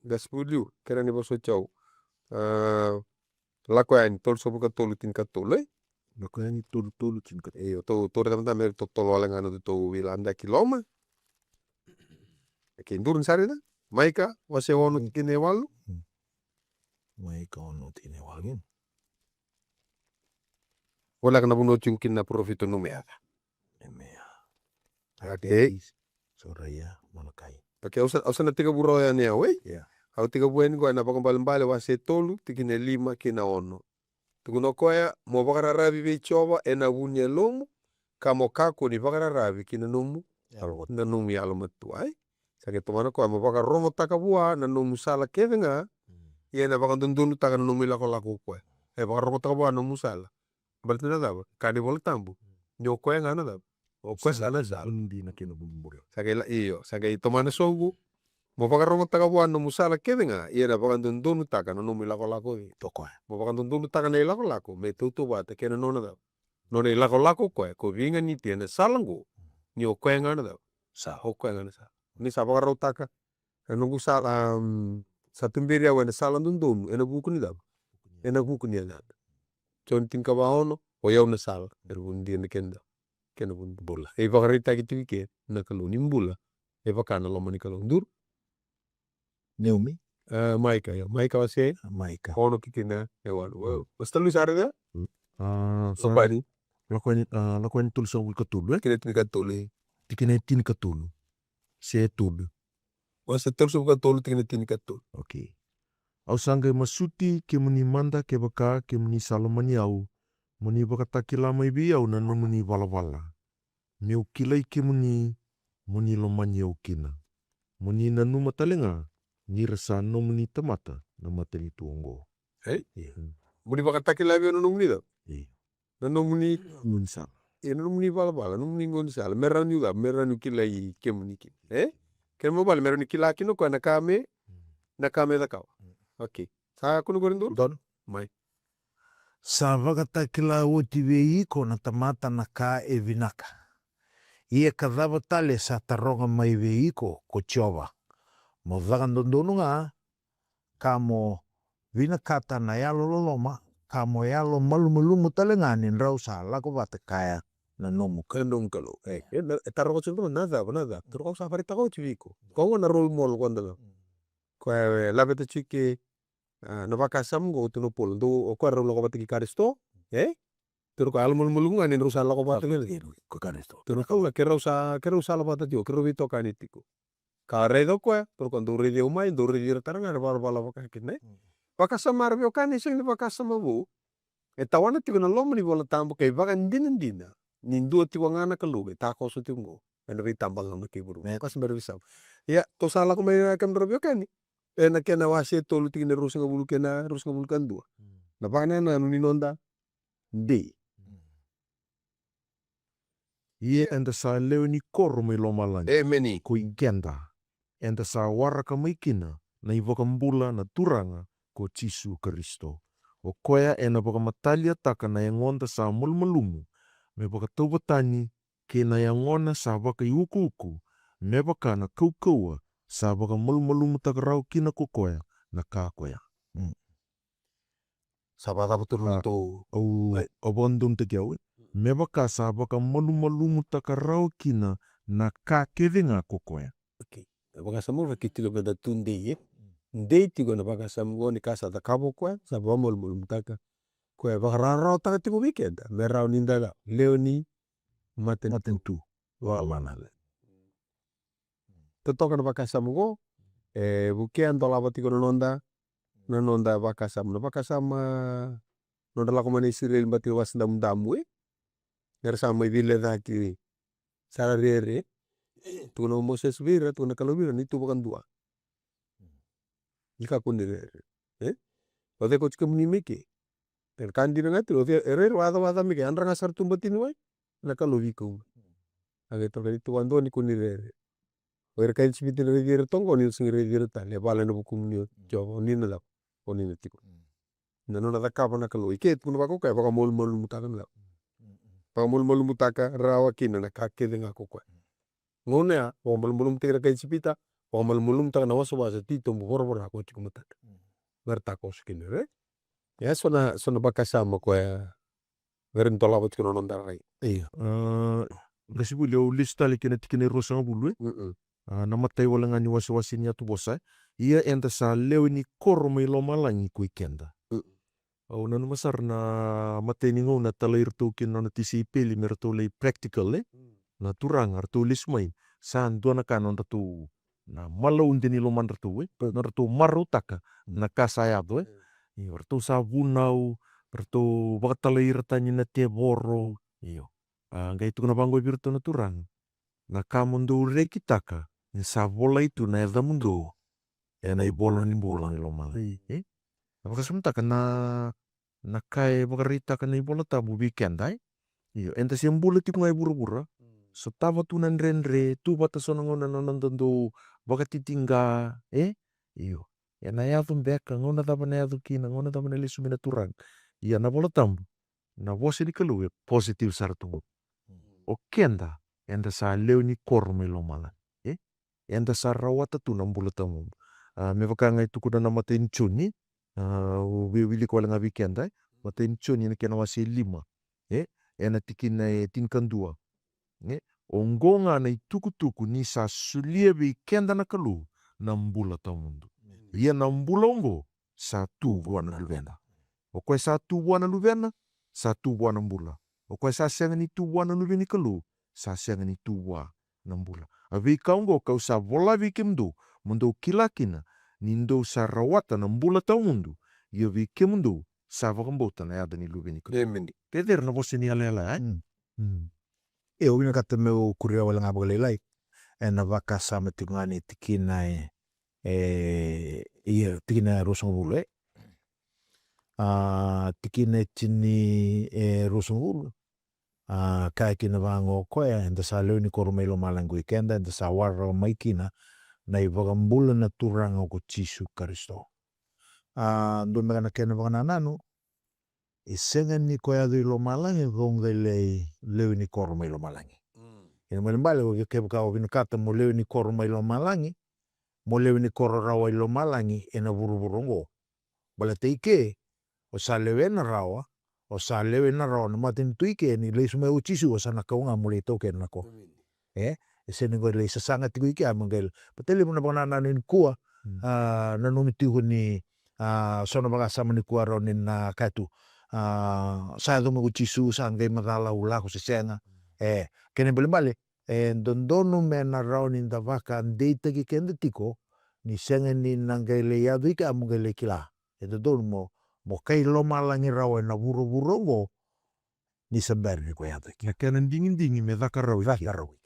Qasi vuliu, kerea ni vosoti au. A, Lako Yani tolusagavulu ka tolu tinikatolu, e? Lako Yani tolu tolu tinikatolu. Io, tou, tou raica mada me totolo wale ga na tou veiladaki loma. Okei, Duru ni sa raica. Maika, wase ono tikina e walu. Mm. Maika ono tikina e walu. Voleka na vanua tiko kina na parofita o Noumea. Noumea. Okei. Soraia, Malakai. Okei, au sa, au sa na tekivu rawa yani au, e? Ia. Au tekivu yani qo ena Vakaibalebale wase tolu, tikina e lima kei na ono. Tukuna o koya, mo vakararavi vei Jiova ena vu ni yalomu, ka mo kakua ni vakararavi ki na nomu, na nomu yalomatua, e? Sa qai tomana o koya, mo vakarogotaka vua na nomu sala kece ga, ia ena vakadodonutaka na nomu ilakolako o koya. E vakarogotaka vua na nomu sala. Baleta na cava? Kaya na iVola Tabu ni o koya ga na cava? O koya sa na sala. Dina kei na bula. Sa qai la, io, sa qai tomana soqu. Mo vakarogotaka vua na nomu sala kece ga, ia na vakadodonutaka na nomu ilakolako. Tokoya. Mo vakadodonutaka na ilakolako me tautauvata kei na nona cava? Nona ilakolako o koya, ko veiganiti ena sala qo. Ni o koya ga na cava? Sa. O koya ga na sala. Ni sa vakarautaka. E noqu sala, am, sa tuberi au ena sala dodonu, ena vuku ni cava? Ena vuku ni yacana. Joni tinikava ono, o yau na sala, ena vuku ni dina kei na cava? Kei na vu ni bula. E ivakaraitaki tiko i ke na Kalou ni bula. E vaka na loma ni Kalou. Duru? Neumi? E, Maika, io. Maika wase? Maika. Ono tikina e walu. Mm. Wase tolu ni sa raica? Mm. A, sa Lako Yani. Lako Yani, a, Lako Yani tolusagavulu ka tolu, e? Tikina tinikatolu, e? Tikina tinikatolu. Se tolu. Wase tolusagavulu ka tolu, tikina tinikatolu. Okei. Au sa qai masuti kemuni mada kevaka kemuni sa lomani au, mo ni vakatakila mai vei au na nomuni valavala. Meu kilai kemuni, mo ni lomani au kina. Mo ni nanuma tale ga ni ra sa nomuni tamata na matanitu oqo. Ei? Ia. Mo ni vakatakila vei au na nomuni cava? Ia. Na nomuni gaunisala. Ia, na nomuni valavala, nomuni gaunisala. Me rawa niu cava, me rawa niu kilai kemuni kina. E? Kena ibalebale me rawa ni kila kina o koya na ka me, na ka me cakava. Okei. Sa kune qori Duru? Donu. Mai. Sa vakatakila oti vei iko na tamata na ka e vinaka. Ia ka cava tale sa taroga mai vei iko ko Jiova? Mo caka dodonu ga, ka mo vinakata na yalo loloma, ka mo yalo malumalumu tale ga ni drau sa lako vata kaya na nomu Kalou. Na nomu Kalou. E, e, na, e taroga tiko na cava, na cava. Taroga au sa vakaraitaka oti vei iko. Koya na role model koya dau. Koya e laveta tiko ke, a, na vakasama qo, tukuna o Paula, dou, o koya rau lako vata kei Karisito, e? Tukuna o koya yalo malumalumu ga ni drau sa lako vata kei Karisito. Tukuna o koya, keirau sa, keirau sa lako vata tiko, keirau veitokani tiko. Ka raica o koya, tukuna o koya, dou raici au mai, dou raici ira tale ga era valavala vaka kina, e? Mm. Vakasama ra veiwekani, e sega ni vakasama vou. E tawana tiko na loma ni Vola Tabu ka ivakadinadina ni dua tiko ga na Kalou e takoso tiko qo ena veitabagauna kei vuravura. Koya sa bera veisau. Ia, tou sa lako mai na kemudrau veiwekani. E na kena wase tolu tikina e ruasagavulu kei na ruasagavulu ka dua. Na vakanananu ni noda dei. Ia eda sa lewe ni koro mai lomalagi. Emeni. Ko i keda eda sa waraka mai kina na iVakabula na Turaga ko Jisu Karisito. O koya ena vakamataliataka na yagoda sa malumalumu me vakatauvatani kei na yagona sa vakaiukuuku, me vaka na kaukauwa sa vakamalumalumutaka rawa kina ko koya na ka koya. Mm. Sa vakacava tu na nodatou? Au, au vakadodonutaki au, e. Me vaka sa vakamalumalumutaka rawa kina na ka kece ga ko koya. Okay. E vakasama oqo, ke tiko meda tu dei, e. Dei tiko na vakasama oqo ni ka sa cakava o koya, sa vakamalumalumutaka. Koya e vakarawarawataka tiko vei keda me rawa ni da lewe ni matanitu. Matanitu. Vakalala. Totoka na vakasama oqo, e vukea, dolava tiko na noda, na noda vakasama, na vakasama, nodra lako mai na Isireli baleta na Wasa Damudamu, e. Era sa mai veilecayaki sara rere. Tukuna o Mosese vei ira, tukuna na Kalou vei ira, ni tu vakadua. Ni kakua ni rere. E? O cei kauti kemuni mai ke? E ka dina ga tiko, o cei, e rere, waca, waca mai ke, yadra ga sara tu batini wai. Na Kalou vei kemuni. A qai tukuna, ni tu vakadua, ni kua ni rere. O ira kai Ijipita ni raici ira toka qo, ni na sega ni raici ira tale, e vala ena vukumuni o Jiova, o ni na cava, o ni na tiko. Na nona cakava na Kalou. I ke tukuna vaka o koya, e vakamalumalumutaka na cava? Vakamalumalumutaka rawa kina na ka kece ga ko koya. Gauna ya, vakamalumalumutaki ira kai Ijipita, vakamalumalumutaka na wasawasa titobu voravora ko tiko matadra. Me ra takoso kina, right? Ia so na, so na vakasama koya me ra dolava tiko na noda rai. Io. A, qasenivuli, au lesu tale ki na tikina e ruasagavulu, e. Mm-mm. A, na matai wale ga ni wasewase ni yatuvosa, e. Ia eda sa lewe ni koro mai lomalagi ko i keda. Mm. Au nanuma sara na matai ni gauna a talai iratou kina na nona tisaipeli me ratou lai practical, e. Mm. Na Turaga, ratou lesu mai. Sa dua na ka nodratou, na malaude ni lomadratou, e. Mm. Nodratou marautaka na ka sa yaco, e. Mm. Io, ratou sa vunau, ratou vakatalai ira tani na tevoro. Io. A, qai tukuna vaqo vei iratou na Turaga, na ka mo dou rekitaka ni sa volai tu na yacamudou ena ivola ni bula ni lomalagi. Mm. E? Na vakasamataka na, na ka e vakaraitaka na iVola Tabu vei keda, e? Io, eda se bula tiko ga e vuravura. Mm. Sotava tu na dredre, tu vata so na gauna na noda dau vakatitiqa, e? Io. Ena yaco beka, gauna cava na yaco kina, gauna cava na lesu mai na Turaga. Ia na iVola Tabu, na vosa ni Kalou e positive sara tu. Mm. O keda, eda sa lewe ni koro mai lomalagi. E? Eda sa rawata tu na bula tawamudu. A, me vaka ga e tukuna na imatai ni Joni, a, au via wilika wale ga vei keda, e? Matai ni Joni ena kena wase e lima. E? Ena tikina e tinikadua. E? Oqo ga na itukutuku ni sa solia vei keda na Kalou na bula tawamudu. Ia na bula oqo sa tu vua na Luvena. O koya sa tu vua na Luvena, sa tu vua na bula. O koya sa sega ni tu vua na Luve ni Kalou, sa sega ni tu vua na bula. A veika oqo kau sa vola vei kemudou, mo dou kila kina, ni dou sa rawata na bula tawamudu, ia vei kemudou sa vakabauta na yaca ni Luve ni Kalou. Emeni. Cecere na vosa ni yalayala, e? Mm. Mm. E, au vinakata meu kuria wale ga vakalailai ena vakasama tiko ga ni tikina e, e, ia, tikina e ruasagavulu, e. A, tikina e tini e ruasagavulu. A, kaya kina vaqo o koya, eda sa lewe ni koro mai lomalagi ko i keda, eda sa waraka mai kina na iVakabula na Turaga ko Jisu Karisito. A, dua beka na kena vakanananu, e sega ni ko yaco i lomalagi ko qai lai lewe ni koro mai lomalagi. Mm. Kena ibalebale, o ke, kevaka o vinakata mo lewe ni koro mai lomalagi, mo lewe ni koro rawa i lomalagi ena vuravura oqo. Baleta i ke, o sa lewena rawa, o sa lewena rawa na matanitu i ke, ni lesu mai o Jisu, o sa na kau ga mo lai taukena na koro. Amen. E, e sega ni qai lai sasaga tiko i kea mo qai, baleta levu na vakanananu nikua, mm, a, nanumi tiko ni, a, so na vakasama nikua rawa ni na kaya tu, a, sa yaco mai ko Jisu, sa qai macala au lako se sega. Mm. E, kena ibalebale, e dodonu me na rawa ni da vakadeitaki keda tiko, ni sega ni na qai lai yaco i kea mo qai lai kila. E dodonu mo, mo kai lomalagi rawa ena vuravura oqo, ni sa bera ni ko yaco i kea. Na kena digidigi me caka rawa i kea. Caka rawa i kea.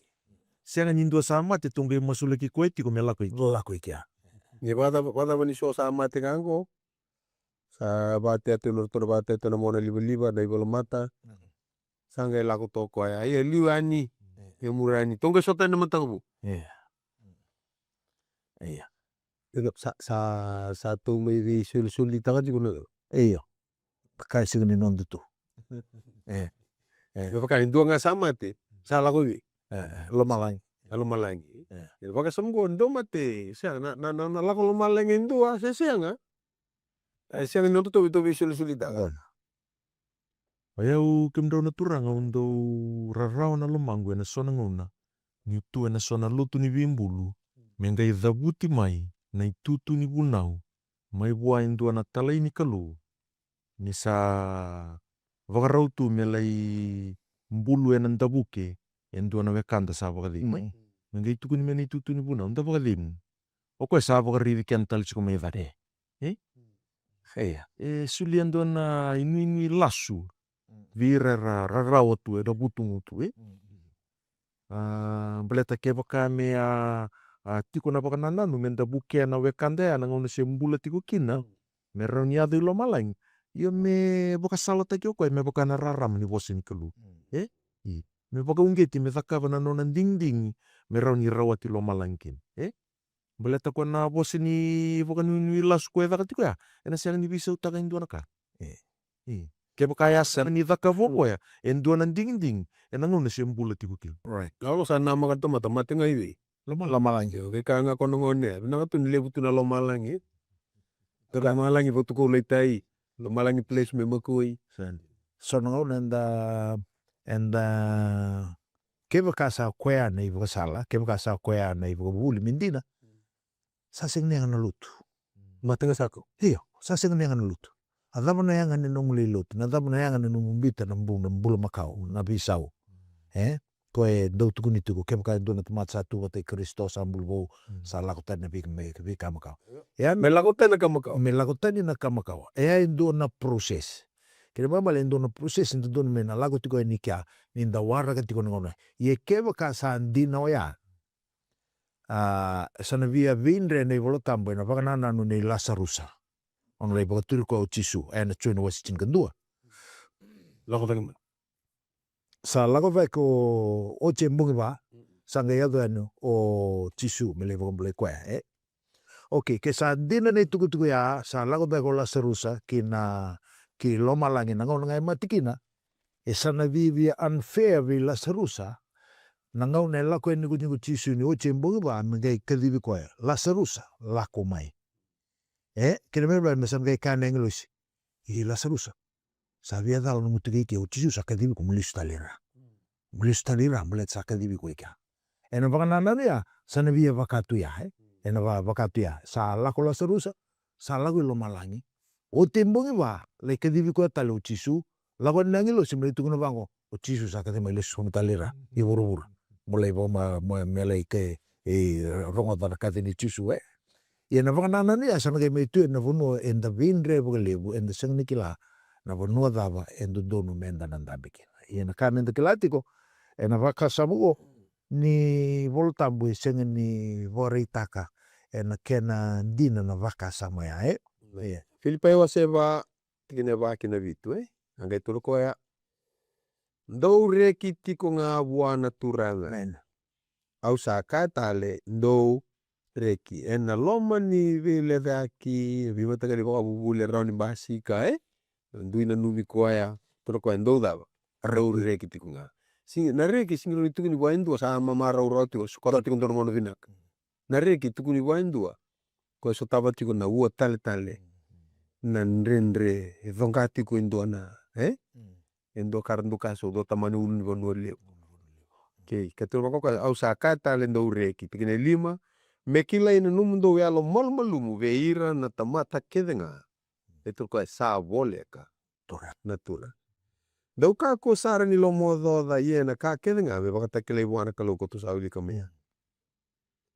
Sega ni dua sa mate tou qai masulaki koya tiko me lako i kea. Lako i kea. Ni vakacava, vakacava ni so sa mate ka qo. Sa vakateatau na ratou na vakateatau na mona livaliva na ivolamata. Sa qai lako toka o koya. Ia liu yani. E muri yani. Tou qai sota ena mataka vou. Ia. Ia. Sa, sa, sa tou mai veisolisolitaka tiko na. Io. Ka e sega ni noda tu. E. E. Me vaka e dua ga sa mate. Sa lako i vei? E, e, lomalagi. E lomalagi. E. E vakasama qo dua mate. Sega na, na, na, na lako lomalagi e dua, se sega. E sega ni noda tu, tou veisolisolitaka. O yau, kemudrau na turaga, au dau rarawa na lomaqu ena so na gauna niu tu ena so na lotu ni veibulu, me qai cavuti mai na itutu ni vunau mai vua e dua na talai ni Kalou, ni sa vakarau tu me lai bulu ena davuke e dua na wekada sa vakacegu. Mm. Me qai tukuni mai na itutu ni vunau, da vakacegu. O koya sa vakaraici keda tale tiko mai cake. E? Ia. E solia e dua na inuinui lasu vei ira era rarawa tu ena vutugu tu, e? A, baleta kevaka me a, a tiko na vakanananu me da vukea na wekada ya na gauna se bula tiko kina, me rawa ni yaco i lomalagi. Io, me vakasalataki o koya me vaka na rarama ni vosa ni Kalou. E? I. Me vakauqeti, me cakava na nona digidigi, me rawa ni rawati lomalagi kina. E? Baleta ko na vosa ni vakanuinui lasu ko e caka tiko ya, ena sega ni veisautaka e dua na ka. E. E. Kevaka ya sega ni cakava o koya e dua na digidigi ena gauna se bula tiko kina. Right. Au sa namaka na tamata mate ga i vei? Lomalagi. Lomalagi. Io, ke ka ga ko na gone, vinaka tu ni levu tu na lomalagi. Ka lomalagi vatukou laitai. Lomalagi place me makoi. Sa dina. So na gauna eda, eda, kevaka sa koya na ivakasala, kevaka sa koya na ivakavuvuli me dina, sa sega ni yaga na lotu. Mate ga sa kau. Io, sa sega ni yaga na lotu. A cava na yaga ni nomu lai lotu? Na cava na yaga ni nomu biuta na bu-, na bula makawa, na veisau? E? Ko e dau tukuni tiko, kevaka e dua na tamata sa tu vata i Karisito, sa bula vou, sa lako tani na vei-, me-, veika makawa. Ia, me lako tani na ka makawa. Me lako tani na ka makawa. E a e dua na process. Kena ibalebale e dua na process, e dodonu me na lako tiko yani kea, ni da waraka tiko na gauna. Ia kevaka sa dina oya, a, sa na via veidre na iVolatabu ena vakanananu nei Lasarusa. O na lai vakaturi koya o Jisu, ena Joni wase tinikadua. Lako cake mai. Sa lako cake o, oti e bogi va, sa qai yaco yani o Jisu me lai vakabulai koya, e? Okei, ke sa dina na itukutuku ya, sa lako cake o Lasarusa ki na, ki lomalagi na gauna ga e mate kina, e sa na viavia unfair vei Lasarusa, na gauna e lako yani ko, ko Jisu ni oti e bogi va, me qai kacivi koya, Lasarusa, lako mai. E, kena ibalebale me sa na qai kaya na agilosi, i Lasarusa, sa via cala nomu tu kei ke, o Jisu sa kacivi iko, mo lesu tale i ra. Mo lesu tale i ra, baleta sa kacivi iko i kea. Ena vakanananu ya, sa na via vaka tu ya, e? Ena va-, vaka tu ya. Sa lako Lasarusa, sa lako i lomalagi. Oti e bogi va, lai kacivi koya tale o Jisu, lako na agilosi me lai tukuna vaqo, o Jisu sa kaci mai, lesu sobu tale i ra, i vuravura. Mo lai vaka ma-, mo-, me lai ke, e, rogoca na kaci ni Jisu, e? Ia na vakanananu ya sa na qai mai tu ena vanua eda veidre vakalevu, eda sega ni kila na vanua cava e dodonu meda na dabe kina. Ia na ka meda kila tiko ena vakasama qo, ni Volatabu e sega ni vakaraitaka ena kena dina na vakasama ya, e? Ia. Filipai wase va, tikina e va ki na vitu, e? A qai tukuna o koya, dou reki tiko ga vua na Turaga. Amen. Au sa kaya tale, dou reki. Ena loma ni veilecayaki, veimataqali vakavuvuli e rawa ni basika, e? Dui nanumi koya, tukuna o koya, dou cava? Dou reki tiko ga. Sega, na reki sega ni rawa ni tukuni vua e dua sa mamarau rawa tiko, sokota tiko dua na gauna vinaka. Na reki tukuni vua e dua, ko e sotava tiko na ua taletale, na dredre, e coqa tiko e dua na, e? E dua ka ra duka so, dua tamani ulunivanua levu. Okei, ka tukuna vaka o koya, au sa kaya tale, dou reki. Tikina e lima, me kilai na nomudou yalo malumalumu vei ira na tamata kece ga. E tukuna o koya, sa voleka na Turaga. Dou kakua sara ni lomaocaoca, ia ena ka kece ga me vakatakilai vua na Kalou kotou sa wilika mai.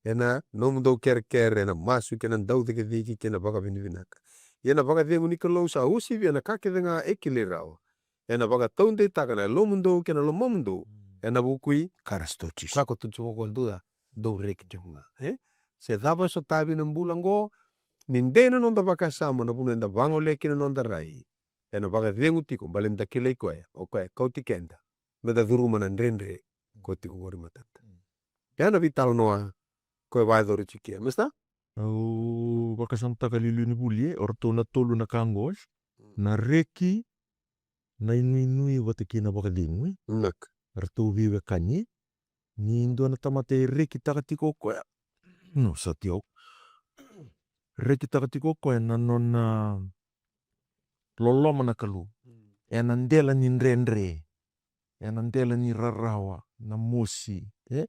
Ena nomudou kerekere, ena masu kei na daucikeciki kei na vakavinavinaka. Ia na vakacegu ni Kalou sa usivia na ka kece ga e kilai rawa, ena vakataudeitaka na yalomudou kei na lomamudou ena vuku i Karisito Jisu. Ka kotou tukuna, dou reki tiko ga, e? se cava e sotavi na bula oqo, ni dei na noda vakasama na vuna eda vagolea kina na noda rai, ena vakacegu tiko, baleta da kilai koya, o koya e kauti keda me da curuma na dredre ko tiko qori matata. Ia na veitalanoa ko e vakayacori tiko e, mesta? Au vakasamataka liuliu ni vuli e, o ratou na tolu na ka qo, na reki, na inuinui vata kei na vakacegu e. Naka. Ratou veiwekani, ni dua na tamata e rekitaka tiko o koya. No, sa ti au. Rekitaka tiko o koya na nona loloma na Kalou. Ena dela ni dredre. Ena dela ni rarawa, na mosi. E?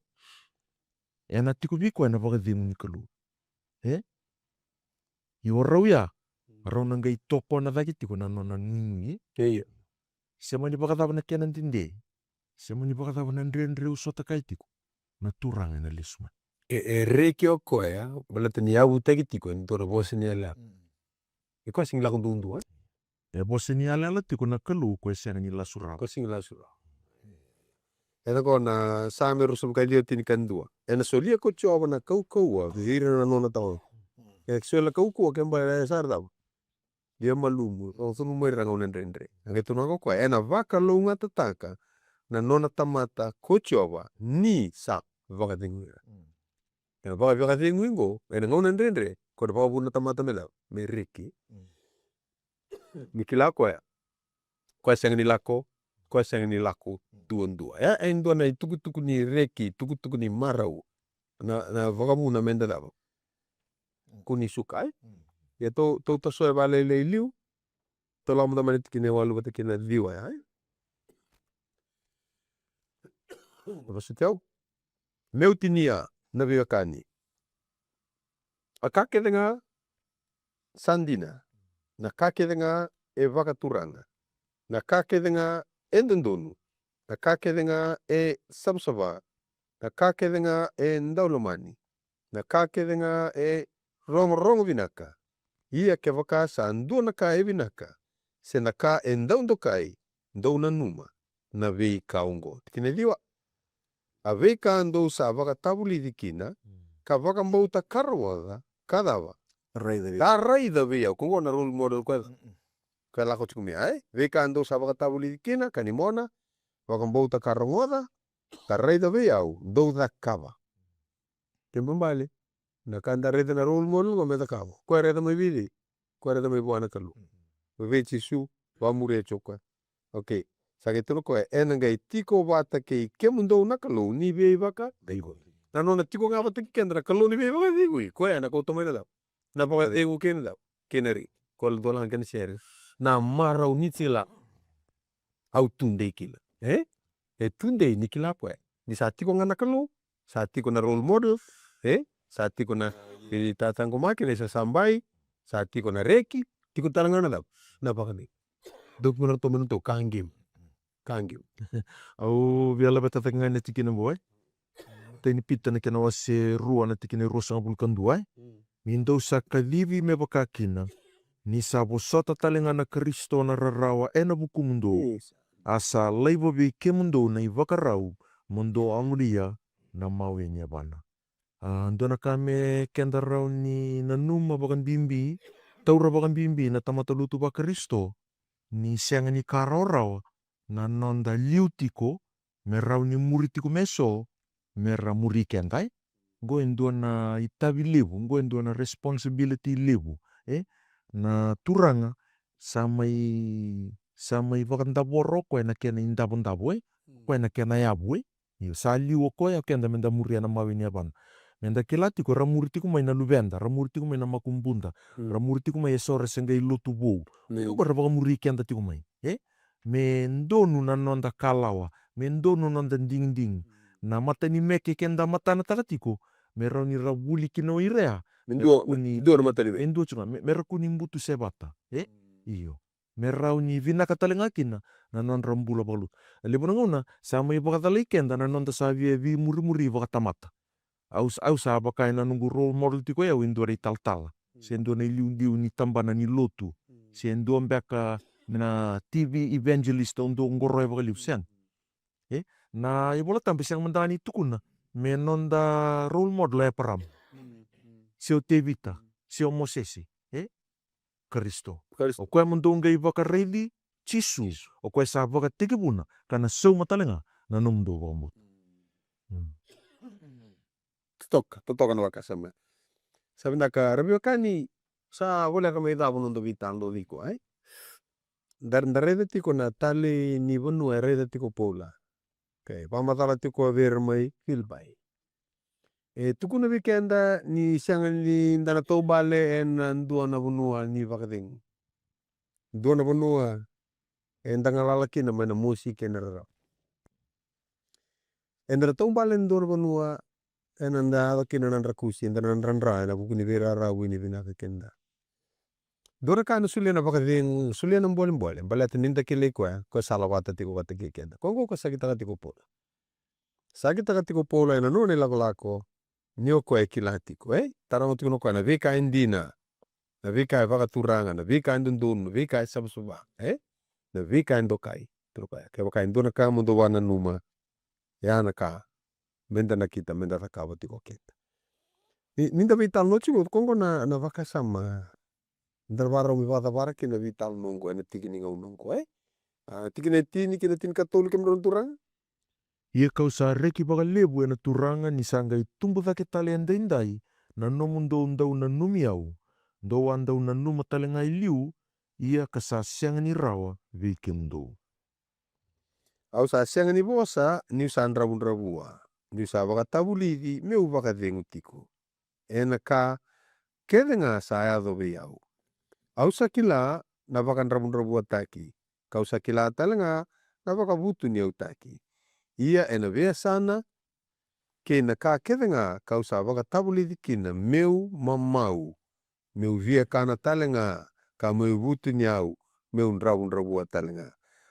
Ena tiko vei koya na vakacegu ni Kalou. E? Ia o rau ya, rau na qai tokona cake tiko na nona nuinui. Io. Se mani vakacava na kena dede. Se mani vakacava na dredre au sotakaya tiko. Na Turaga ena lesu mai. E, e reki o koya, baleta ni yavutaki tiko e dua na vosa ni yalayala. E koya sega ni lako duadua. E vosa ni yalayala tiko na Kalou, koya sega ni lasu rawa. Koya sega ni lasu rawa. Ena ko na Same ruasagavulu ka ciwa, tinikadua. Ena solia ko Jiova na kaukauwa vei ira na nona tamata. E solia na kaukauwa ke bale sa ra cava? Lia malumu, o curu mai ira na gauna dredre. A qai tukuna ko koya, ena vakalougatataka na nona tamata ko Jiova ni sa vakacegui ira. Ena vaka, vakacegui qo, ena gauna dredre, ko na vakavuna na tamata me cava? Me reki. Me kila koya. Koya sega ni lako, koya sega ni lako duadua. E, e dua na itukutuku ni reki, itukutuku ni marau. Na, na vakavuna me da cava? Kua ni suka, e? Ia tou, tou tasoya vakalailai liu. Tou lako mada mai na tikina e walu vata kei na ciwa ya, e? Vosoti au. Meu tinia na veiwekani. A ka kece ga sa dina, na ka kece ga e vakaturaga, na ka kece ga e dodonu, na ka kece ga e savasava, na ka kece ga e daulomani, na ka kece ga e rogorogo vinaka. Ia kevaka sa dua na ka e vinaka, se na ka e dau dokai, dou nanuma na veika oqo. Tikina e ciwa. A veika dou sa vakatavulici kina, ka vakabauta ka rogoca, ka cava? Raica vei. Ka raica vei au. Ko qo na role model ko e, ko e lako tiko mai, e? Veika dou sa vakatavulici kina, ka ni mona, vakabauta ka rogoca, ka raica vei au, dou cakava. Kena ibalebale, na ka da raica na role model qo me cakava. Ko e raica mai vei cei? Ko e raica mai vua na Kalou. Vei Jisu, vakamuria tiko o koya. Okay. Sa qai tukuna o koya, ena qai tiko vata kei kemudou na Kalou ni veivakacegui. Na nona tiko ga vata kei keda na Kalou ni veivakacegui. Koya ena kauta mai na cava? Na vakacegu kei na cava? Kei na reki. Ko la dua la ga kena sere. Na marau ni tila. Au tudei kina. E? E tudei ni kila koya ni sa tiko ga na Kalou, sa tiko na role model, e? Sa tiko na, e, tataqomaki, na isasabai, sa tiko na reki, tiko tale ga na cava? Na vakacegu. Dou tukuna ratou mai na tou ka qima. Ka qima. Au via laveta cake ga na tikina qo, e? Matai ni Pita na kena wase rua na tikina e ruasagavulu ka dua, e? Ni dou sa kacivi me vaka kina, ni sa vosota tale ga na Karisito na rarawa ena vukumudou, a sa laiva vei kemudou na ivakarau mo dou a guileca na mawe ni yavana. A, dua na ka me keda rawa ni nanuma vakabibi, taura vakabibi na tamata lotu vaKarisito, ni sega ni ka rawarawa na noda liu tiko, me rawa ni muri tiko me so, me ra muri keda, e? Qo e dua na itavi levu, qo e dua na responsibility levu, e? Na Turaga sa mai, sa mai vakadavora o koya na kena idavodavo, e? O koya na kena yavu, e? Io, sa liu o koya, o keda me da muria na mawe ni yavana. Me da kila tiko, ra muri tiko mai na luveda, ra muri tiko mai na makubuda, ra muri tiko mai eso ra se qai lotu vou. Io. Ko ra vakamuri keda tiko mai, e? Me donu na noda kalawa, me donu na noda digidigi. Na matanimeke keda matanataka tiko, me rawa ni ra vuli kina o ira ya. Me dua, me dua na matanimeke. Me dua tiko ga, me, me ra kua ni butu sevata, e? Io. Me rawa ni vinaka tale ga kina na nodra bula vakalotu. E levu na gauna sa mai vakacalai keda na noda sa via veimurimuri vakatamata. Au sa, au sa vaka ena noqu role model tiko o yau e dua na italatala, se dua na iliuliu ni tabana ni lotu, se dua beka na T V evangelist au dau qoroya vakalevu, sega. E? Na iVolatabu e sega mada ni tukuna me noda role model o Eparama. se o Tevita, se o Mosese, e? Karisito. Karisito. O koya mo dou qai vakaraici, Jisu. Jisu. O koya sa vakatekivuna, ka na sauma tale ga na nomudou vakabauta. Mm. Totoka, totoka na vakasama. Sa vinaka, ra veiwekani, sa voleka mai cava noda veitalanoa tiko, ai? Da, da raica tiko na talei ni vanua e raica tiko Paula. Okay, vakamacala tiko vei ira mai Filipai. E tukuna vei keda ni sega ni da na taubale ena dua na vanua ni vakacegu. Dua na vanua eda galala kina mai na mosi kei na rarawa. Eda na taubale ena dua na vanua eda na yaco kina na drakusi, eda na dradra ena vuku ni veirarawa ni vinaka keda. Dua na ka na solia na vakacegu, solia na bolebole, baleta ni da kilai koya, koya sa lavata tiko vata kei keda. Koya qo koya sa kitaka tiko Paula. Sa kitaka tiko Paula ena nona ilakolako, ni o koya e kila tiko, e? Taroga tiko na koya na veika e dina, na veika e vakaturaga, na veika e dodonu, na veika e savasava, e? Na veika e dokai. Tiko koya. Kevaka e dua na ka mo dou vakananuma, ya na ka meda nakita, meda cakava tiko keda. Ni, ni da veitalanoa tiko, koya qo na, na vakasama. Da na vakarau me vakacavara kina na veitalanoa qo ena tiki ni gauna qo, e? A, tikina e tini kei na tinikatolu, kemudrau na turaga. Ia kau sa reki vakalevu ena Turaga ni sa qai tubu cake tale edaidai na nomudou dau nanumi au, dou a dau nanuma tale ga e liu, ia ka sa sega ni rawa vei kemudou. Au sa sega ni vosa niu sa dravudravua, niu sa vakatavulici meu vakacegu tiko. Ena ka kece ga sa yaco vei au. Au sa kila na vakadravudravutaki, kau sa kila tale ga na vakavutuniyautaki. Ia ena veiyasana kei na ka kece ga kau sa vakatavulici kina meu mamau, meu viakana tale ga, ka meu vutuniyau, meu dravudravua tale ga.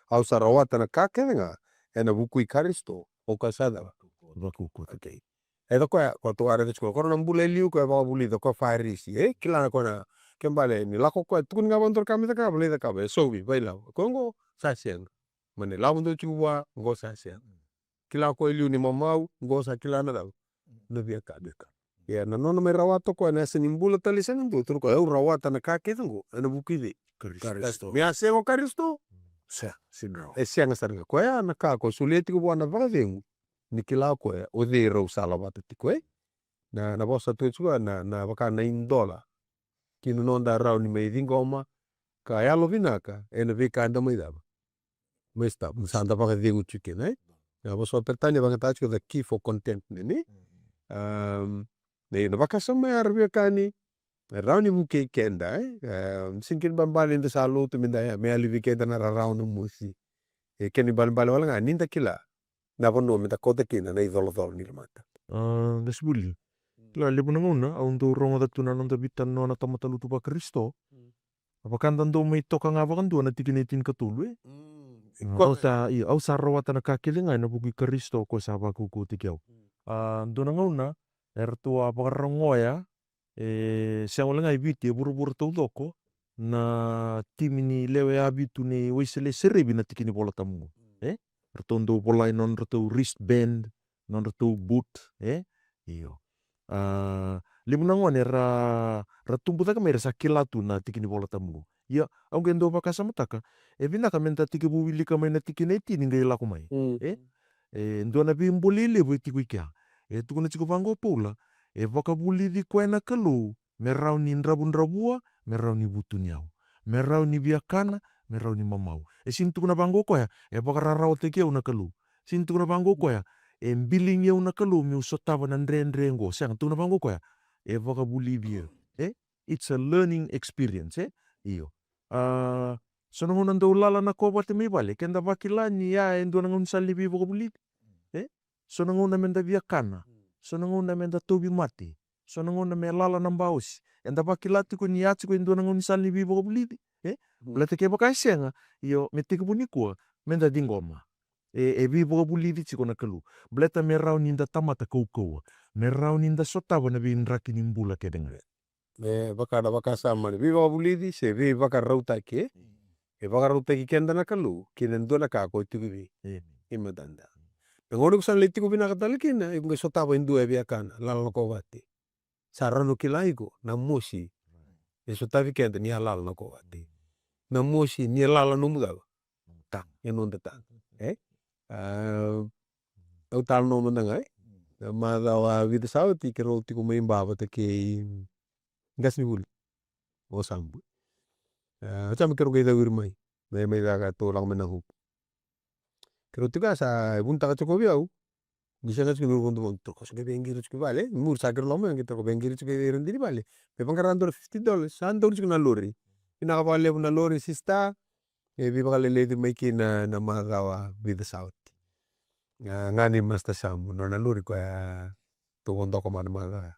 Au sa rawata na ka kece ga ena vuku i Karisito, o koya sa cava? Vakaukauwataki. Okay. E, o koya, koya tou a raica tiko, koya na bula e liu, koya vakavulici, koya Farisi, e? Kila na koya na, kena ibalebale ni lako koya, tukuni ga vakadua na ka me cakava, lai cakava, e sauvi, vailavo. Koya qo sa sega. Mai na ilavo dau tiko vua, qo sa sega. Kila koya e liu ni mamau, qo sa kila na cava? Na viakana. Ia, na nona mai rawata o koya na yasa ni bula tale, sega ni dua, tukuna o koya, au rawata na ka kece qo ena vuku i cei? Karisito. Karisito. Me a sega o Karisito? Sega, sega ni rawa. E sega sara ga. Koya na ka koya solia tiko vua na vakacegu, ni kila o koya o cei rau sa lavata tiko, e? Na, na vosa tu tiko na, na vaka na idola ki na noda rawa ni mai ciqoma ka yalovinaka ena veika eda mai cava? Mai sotava, sa da vakacegu tiko kina, e? Na vosa vakaperitania vakayagataka tiko the key for contentment, e? Am, na, na vakasama ya, ra veiwekani, e rawa ni vukei keda, e? Am, sega ni kena ibalebale ni da sa lotu me da, me yali vei keda na rarawa, na mosi. E kena ibalebale wale ga ni da kila na vanua me da kauta kina na icolacola ni lomada. A, qasenivuli. Kila, levu na gauna au dau rogoca tu na noda veitalanoa na tamata lotu vaKarisito. Mm. A vaka da dau mai toka ga vakadua na tikina e tinikatolu, e? Mm. Au sa, io, au sa rawata na ka kece ga ena vuku i Karisito, o koya sa vakaukauwataki au. Mm. A, dua na gauna eratou a vakarogoya, e, sega wale ga i Viti, e vuravura taucoko, na timi ni lewe vitu ni Wesele e serevi na tiki ni Vola Tabu. Mm. E? Ratou dau vola ena nodratou wristband, nodratou boot, e? Io. A, levu na gone ra, ra tubu cake mai ra sa kila tu na tiki ni Vola Tabu. Ia, au qai dau vakasamataka, e vinaka me da tekivu wilika mai na tikina e tini qai lako mai. Mm. E? E dua na veibolei levu e tiko i kea. E tukuna tiko vaqo o Paula, e vakavulici koya na Kalou me rawa ni dravudravua, me rawa ni vutuniyau, me rawa ni viakana, me rawa ni mamau. E sega ni tukuna vaqo o koya, e vakararawataki au na Kalou. Sega ni tukuna vaqo o koya, e biligi au na Kalou meu sotava na dredre qo. Sega, tukuna vaqo o koya, e vakavulici au. E? It's a learning experience, e? Io. A, so na gauna dau lala na kovate mai vale, ke da vakila ni ya e dua na gaunisala ni veivakavulici. E? So na gauna me da viakana. So na gauna me da tauvimate. So na gauna me lala na baosi. Eda vakila tiko ni ya tiko e dua na gaunisala ni veivakavulici. E? Mm. Baleta kevaka e sega, io, me tekivu nikua me da ciqoma. E, e veivakavulici tiko na Kalou. Baleta me rawa ni da tamata kaukauwa. Me rawa ni da sotava na veidraki ni bula kece ga. Me vaka na vakasama ni veivakavulici se veivakarautaki, e? Mm. E vakarautaki keda na Kalou ki na dua na ka ko tiko vei, amen, i matada. Me gauna iko sa na lai tiko vinaka tale kina, iko qai sotava e dua e viakana, lala na kovate. Sa rawa ni kila iko na mosi e sotavi keda ni a lala na kovate. Na mosi ni a lala nomu cava? Taga. E noda taga. E? A, au talanoa mada ga, e? Na macawa vica sa oti keirau tiko mai Ba vata kei qasenivuli o Sabu. A, sa me keirau qai cawiri mai. Mai, mai caka tou lako mai na huku. Keirau tiko ya sa vunitaka tiko vei au. Ni sega tiko ni vodovodo, tiko sa qai veiqiri tiko i vale. Muri sa keirau lako mai, qai tiko veiqiri tiko i vei ira dina i vale. Me vaqara dua na fifty dollars, sa donu tiko na lori. Vinaka vakalevu na lori, sista. E veivakaleleci mai kina na macawa vica sa oti. A, ga ni Master Samu, nona lori koya tou vodoka mai na macawa.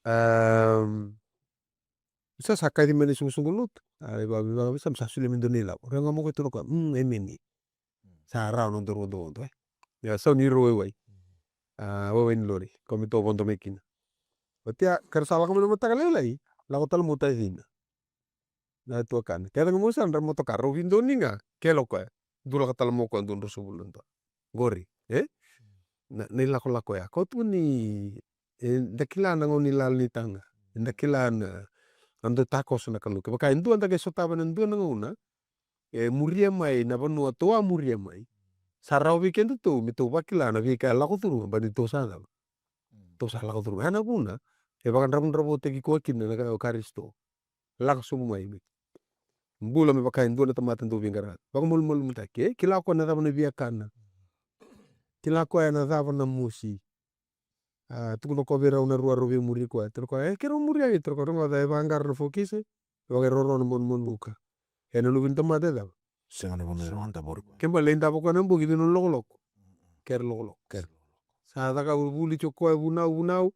Am, sa, sa kaci mai na isoqosoqo lotu. A, vaka, vaka, vaka, sa, sa solia me dua na ilavo. Rau ga mo koya tu na koya. Mm, emeni. Sa rawa na nodaru vodovodo, e. Ia, sau ni rau waiwai. A, waiwai ni lori. Koya me tou vodo mai kina. Oti ya, keirau sa lako mai na mataka lailai. Lako tale mai o tacina. Na tuakana. Kece ga mo sa dra motoka, rau veidonui ga. Kele o koya. Dulaka tale mai o koya, dua drau sovulu na dua. Qori, e? Na, na ilakolako ya. Kau tukuna ni, e, da kila na gauna ni lala ni taga. Da kila na, na dau takoso na Kalou. Kevaka e dua da qai sotava ena dua na gauna, e muria mai na vanua tou a muria mai. Sa rawa vei kedatou me tou vakila na veika e lako curuma, baleta ni tou sa cava? Tou sa lako curuma. Ya na vuna e vakadravudravutaki koya kina na Ka-, o Karisito. Lako sobu mai me bula me vaka e dua na tamata dau veiqaravi. Vakamalumalumutaki, e? Kila o koya na cava na viakana. Kila o koya na cava na mosi. A, tukuna o koya vei rau na rua rau veimuri koya. Tukuna o koya, e, keirau muri au, tukuna o koya, rogoca, e vaqara na fokisi, e vakairoro na manumanuka. E na Luve ni tamata e cava? Sega ni vanua e davo. Ke bale e davo koya na bogi, dua na lokoloko. Kere lokoloko. Kere. Sa caka vuli tiko koya, vunau, vunau.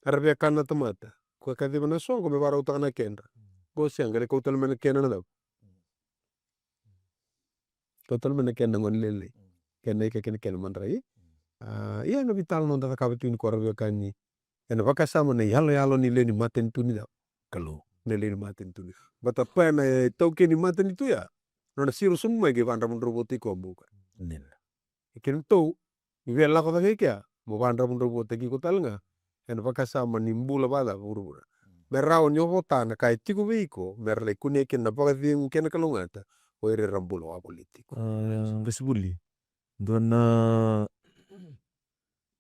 Era via kana na tamata. Koya kaciva na soqo me vakarautaka na kedra. Qo sega, qai lai kau tale mai na kena na cava? Kau tale mai na kena gone lailai. Kena ika kei na kena madrai. A, ia na veitalanoa da cakava tiko nikua, ra veiwekani. Ena vakasama na iyaloyalo ni lewe ni matanitu ni cava? Kalou. Na lewe ni matanitu ni. Baleta o koya na itaukei ni matanitu ya. Nona siro sobu mai qai vakadravudravutaki koya bau koya. Nina. E kena tou, ni via lako cake i kea, mo vakadravudravutaki iko tale ga ena vakasama ni bula vakacava vuravura. Me rawa ni o vota na ka e tiko vei iko, me ra lai kunea kina na vakacegu kei na kalougata o ira era bula wavoliti iko. A, qasenivuli, dua na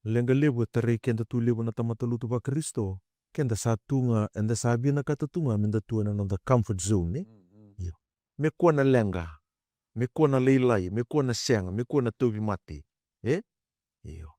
leqa levu e tarai keda tu levu na tamata lotu vaKarisito, keda sa tu ga, eda sa vinakata tu ga meda tu ena noda comfort zone, e? Io. Me kua na leqa, me kua na lailai, me kua na sega, me kua na tauvimate. E? Io.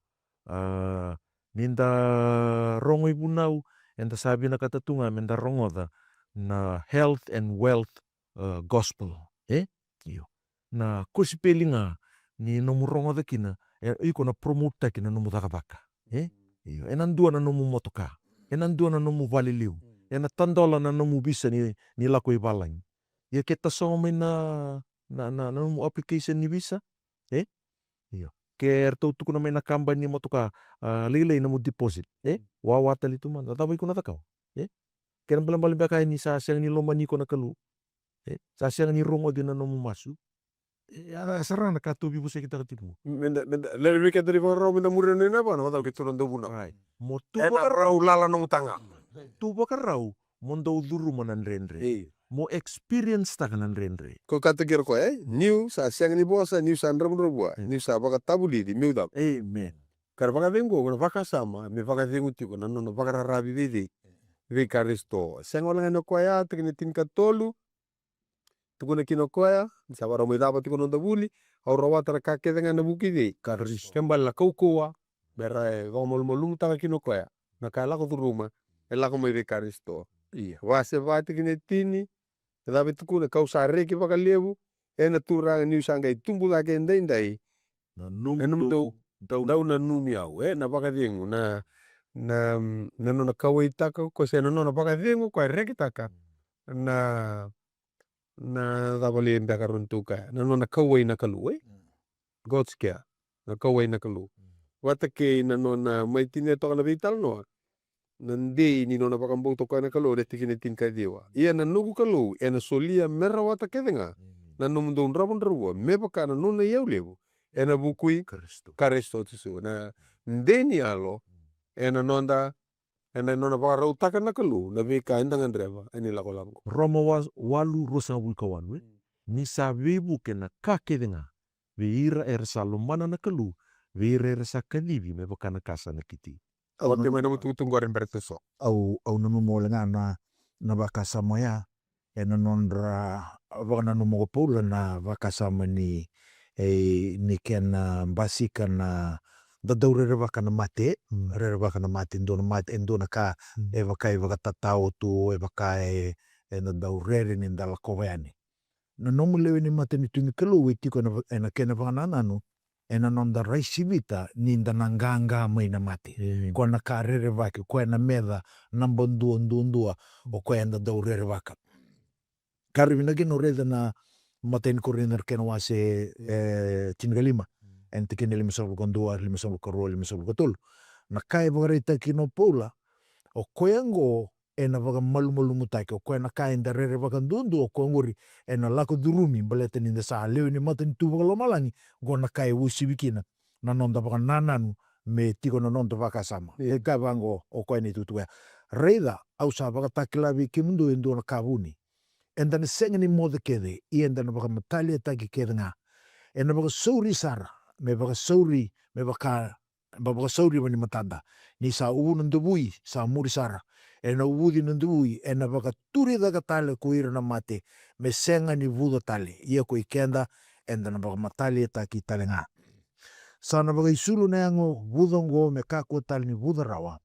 A, ni da rogo ivunau, eda sa vinakata tu ga me da rogoca na health and wealth, a, gospel. E? Io. Na kosipeli ga ni nomu rogoca kina, e, iko na promotetaki na nomu cakacaka. E? Io. Ena dua na nomu motoka. Ena dua na nomu vale levu. Ena tadola na nomu visa ni, ni lako i valagi. Ia ke tasogo mai na, na, na, na nomu application ni visa, e? Io. Ke ratou tukuna mai na kabani ni motoka, a, lailai na nomu deposit, e? Wawa tale tu mada. Cava iko na cakava? E? Kena ibalebale beka ni sa sega ni lomani iko na Kalou. E? Sa sega ni rogoci na nomu masu. E, a, sara na ka tou veivosakitaka tiko. Meda, meda, lele vei keda ni vakarau, meda muria na ina vana, vacau ke tu na dau vunau. Right. Mo tu vakarau. Ena rau lala nomu taga. Tu vakarau, mo dau curuma na dredre. Io. Mo experience-taka na dredre. Ko kaya tiko o koya, e? Niu sa sega ni vosa, niu sa dravudravua, niu sa vakatavulici, meu cava? Amen. Ka ra vakacegu, ko na vakasama me vakacegu tiko na nona vakararavi vei cei? Vei Karisito. Sega wale ga ni o koya, tikina tinikatolu, tukuna kina o koya, ni sa vakarau mai cava tiko na noda vuli, au rawata na ka kece ga ena vuku i cei? Karisito. Ke bale na kaukauwa, me ra, e, vakamalumalumutaka kina o koya na ka e lako curuma, e lako mai vei Karisito. Ia. Wase va tikina e tini, e cava e tukuna? Kau sa reki vakalevu ena Turaga niu sa qai tubu cake edaidai. Na nomu, e, nomu dau, dau, dau nanumi au, e, na vakacegu, na, na, na nona kauwaitaka o koya, se na nona vakacegu o koya, rekitaka na, na cava li beka rawa ni tou kaya, na nona kauwai na Kalou, e? God's care. Na kauwai na Kalou. Vata kei na nona mai tinia toka na veitalanoa. Na dei ni nona vakabauta o koya na Kalou, na tikina tinikaciwa. Ia na noqu Kalou ena solia me rawata kece ga na nomudou dravudravua, me vaka na nona iyau levu ena vuku i Karisito. Karisito Jisu. Na dei ni yalo ena noda ena nona vakarautaka na Kalou na veika eda gadreva ena ilakolako. Roma wa-, walu, ruasagavulu ka walu, e? Ni sa veivuke na ka kece ga vei ira era sa lomana na Kalou, vei ira era sa kacivi me vaka na ka sa nakiti. Au oti mai na mutukutuku qori, Berete, so. Au, au nanuma wale ga na, na vakasama oya, ena nodra vakananuma ko Paula na vakasama ni, e, ni kena basika na, da dau rerevaka na mate, mm, rerevaka na mate, e dua na mate, e dua na ka, mm, e vaka e vakatatao tu, e vaka e, eda dau rere ni da lakova yani. Na nomu lewe ni matanitu ni Kalou e tiko ena va-, ena kena vakanananu, ena noda rai sivita ni da na qaqa mai na mate. Amen. Koya na ka rerevaki, koya na meca naba dua duadua, o koya eda dau rerevaka. Ka raivi na kena o raica na imatai ni Korinica na kena wase, e, tinikalima. Mm. Ena tikina e limasagavulu ka dua, limasagavulu ka rua, limasagavulu ka tolu. Na ka e vakaraitaki kina o Paula, o koya oqo ena vakamalumalumutaki, o koya na ka eda rerevaka duadua, o koya oqori ena lako curumi, baleta ni da sa lewe ni matanitu vakalomalagi, oqo na ka e uasivi kina na noda vakanananu me tiko na noda vakasama. Io. E kaya vaqo o koya na itukutuku ya. Raica, au sa vakatakila vei kemudou e dua na ka vuni. Eda na sega ni moce kece, ia eda na vakamataliataki kece ga. Ena vakasauri sara, me vakasauri, me vaka, me vakasauriva ni matada. Ni sa uvu na davui, sa muri sara. Ena uvuci na davui, ena vakaturi cake tale ko ira na mate, me sega ni vuca tale. Ia ko i keda, eda na vakamataliataki tale ga. Sa na vakaisulu na yago vuca oqo me kakua tale ni vuca rawa.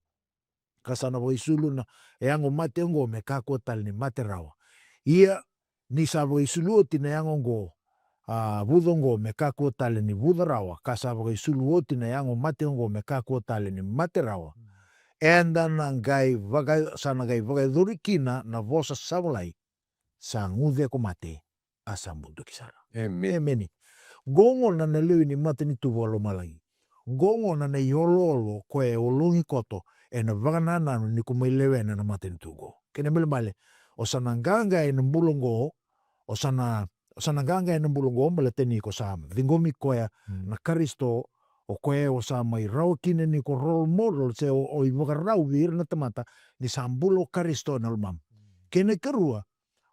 Ka sa na vakaisulu na yago mate oqo me kakua tale ni mate rawa. Ia, ni sa vakaisulu oti na yago oqo, a, vuca oqo me kakua tale ni vuca rawa, ka sa vakaisulu oti na yago mate oqo me kakua tale ni mate rawa. Mm. Eda na qai vaka, sa na qai vakayacori kina na vosa sa volai, sa guce ko mate, a sa butuki sara. Emeni. Emeni. Qo gona na lewe ni matanitu vakalomalagi. Qo gona na ioloolo koya e ologi koto ena vakanananu ni ko mai lewena na matanitu qo. Kena ibalebale, o sa na qaqa ena bula qo, o sa na, o sa na qaqa ena bula qo, baleta ni ko sa ciqomi koya, mm, na Karisito, o koya o sa mai rawa kina ni ko role model, se o, o ivakarau vei ira na tamata, ni sa bula o Karisito ena lomamu. Mm. Kena ikarua,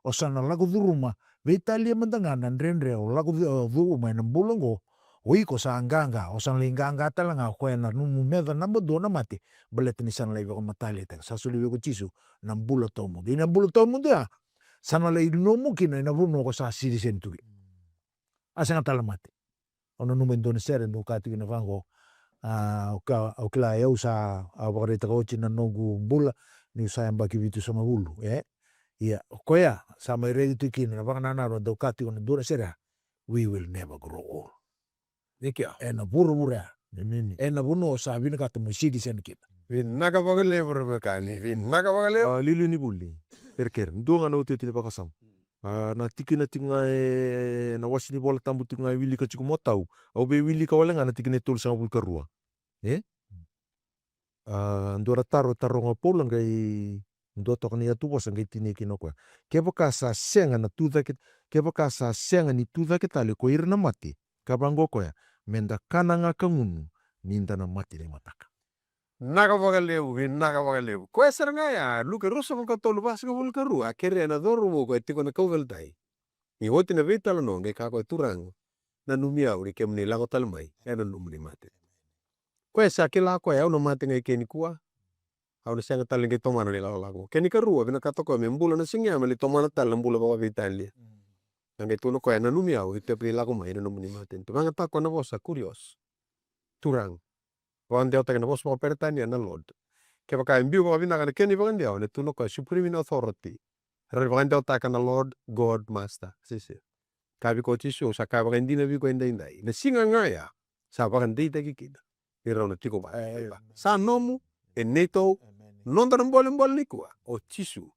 o sa na lako curuma, veitalia mada ga na dredre o lako cu-, o curuma ena bula oqo, o iko sa qaqa, o sa na lai qaqa tale ga o koya na nomu meca naba dua na mate, baleta ni sa na lai vakamataliataki, sa soli vei iko o Jisu na bula tawamudu. Ia na bula tawamudu ya, sa na lai nomu kina ena vanua ko sa citizen tu kina. A sega tale na mate. Au nanuma e dua na sere, dua ka tiko kina vaqo. A, au ka, au kila, e, au sa, au vakaraitaka oti na noqu bula, niu sa yabaki vitusagavulu, e? Ia, o koya, sa mai raici tu kina na vakanananu, dau ka tiko na dua na sere, we will never grow old. Ni kea. Ena vuravura ya. Emeni. Ena vanua sa vinakata mo citizen kina. Vinaka vakalevu, Rebeka, ni vinaka vakalevu. A, liuliu ni vuli. Kerekere. Dua ga na otioti ni vakasama. A, na tikina tiko ga e, na wase ni Vola Tabu tiko ga e wilika tiko mo tau. Au via wilika wale ga na tikina e tolusagavulu ka rua. E? A, dua na taro e taroga o Paula, qai dua toka na iyatuvosa qai tinia kina o koya. Kevaka sa sega na tucake, kevaka sa sega ni tucake tale ko ira na mate, ka vaqo o koya, meda kana ga ka gunu, ni da na mate ni mataka. Vinaka vakalevu, vinaka vakalevu. Koya sara ga ya, Luke ruasagavulu ka tolu, vasagavulu ka rua, a kerea na cauravou koya tiko na kauveilatai. Ni oti na veitalanoa, qai kaya o koya, Turaga, nanumi au ni kemuni lako tale mai ena nomuni mate. Koya sa kila o koya, au na mate ga eke nikua. Au na sega tale ni qai tomana na ilakolako. Kena ikarua, vinakata o koya me bula na siga ya me lai tomana tale na bula vakaveitalia. Mm. Na qai tukuna o koya, nanumi au ni kemuni lako mai ena nomuni mate. Vakayagataka o koya na vosa kurios. Turaga. Vakadewataki na vosa vakaperitania na Lord. Kevaka e biu vakavinaka na kena ivakadewa, na tukuna o koya supreme in authority. Era vakadewataka na Lord, God, Master, sisi. Kaya vei koya o Jisu, au sa kaya vakaidina vei iko edaidai. Na siga ga ya, sa vakadeitaki kina. Ni rau na tiko vata. E, sa nomu, e neitou, emeni, noda na bolebole nikua. O Jisu,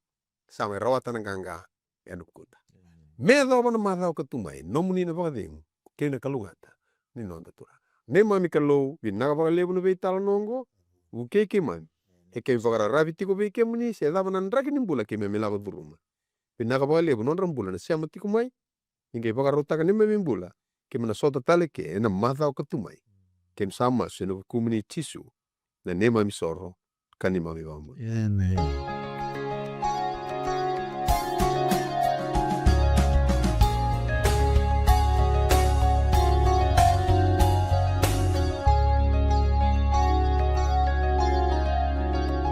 sa mai rawata na qaqa ena vukuda. Emeni. Me yacova na macawa ka tu mai, nomuni na vakacegu, kei na kalougata ni noda Turaga. Neimami Kalou, vinaka vakalevu na veitalanoa oqo, vukei keimami. E keimami vakararavi tiko vei kemuni, se cava na draki ni bula keimami lako curuma. Vinaka vakalevu nodra bula na sema tiko mai, ni qai vakarautaka neimami bula, keimami na sota tale eke ena macawa ka tu mai. Keimami sa masu ena vukumuni Jisu, na neimami isoro. Ka ni mami vamo. Amen.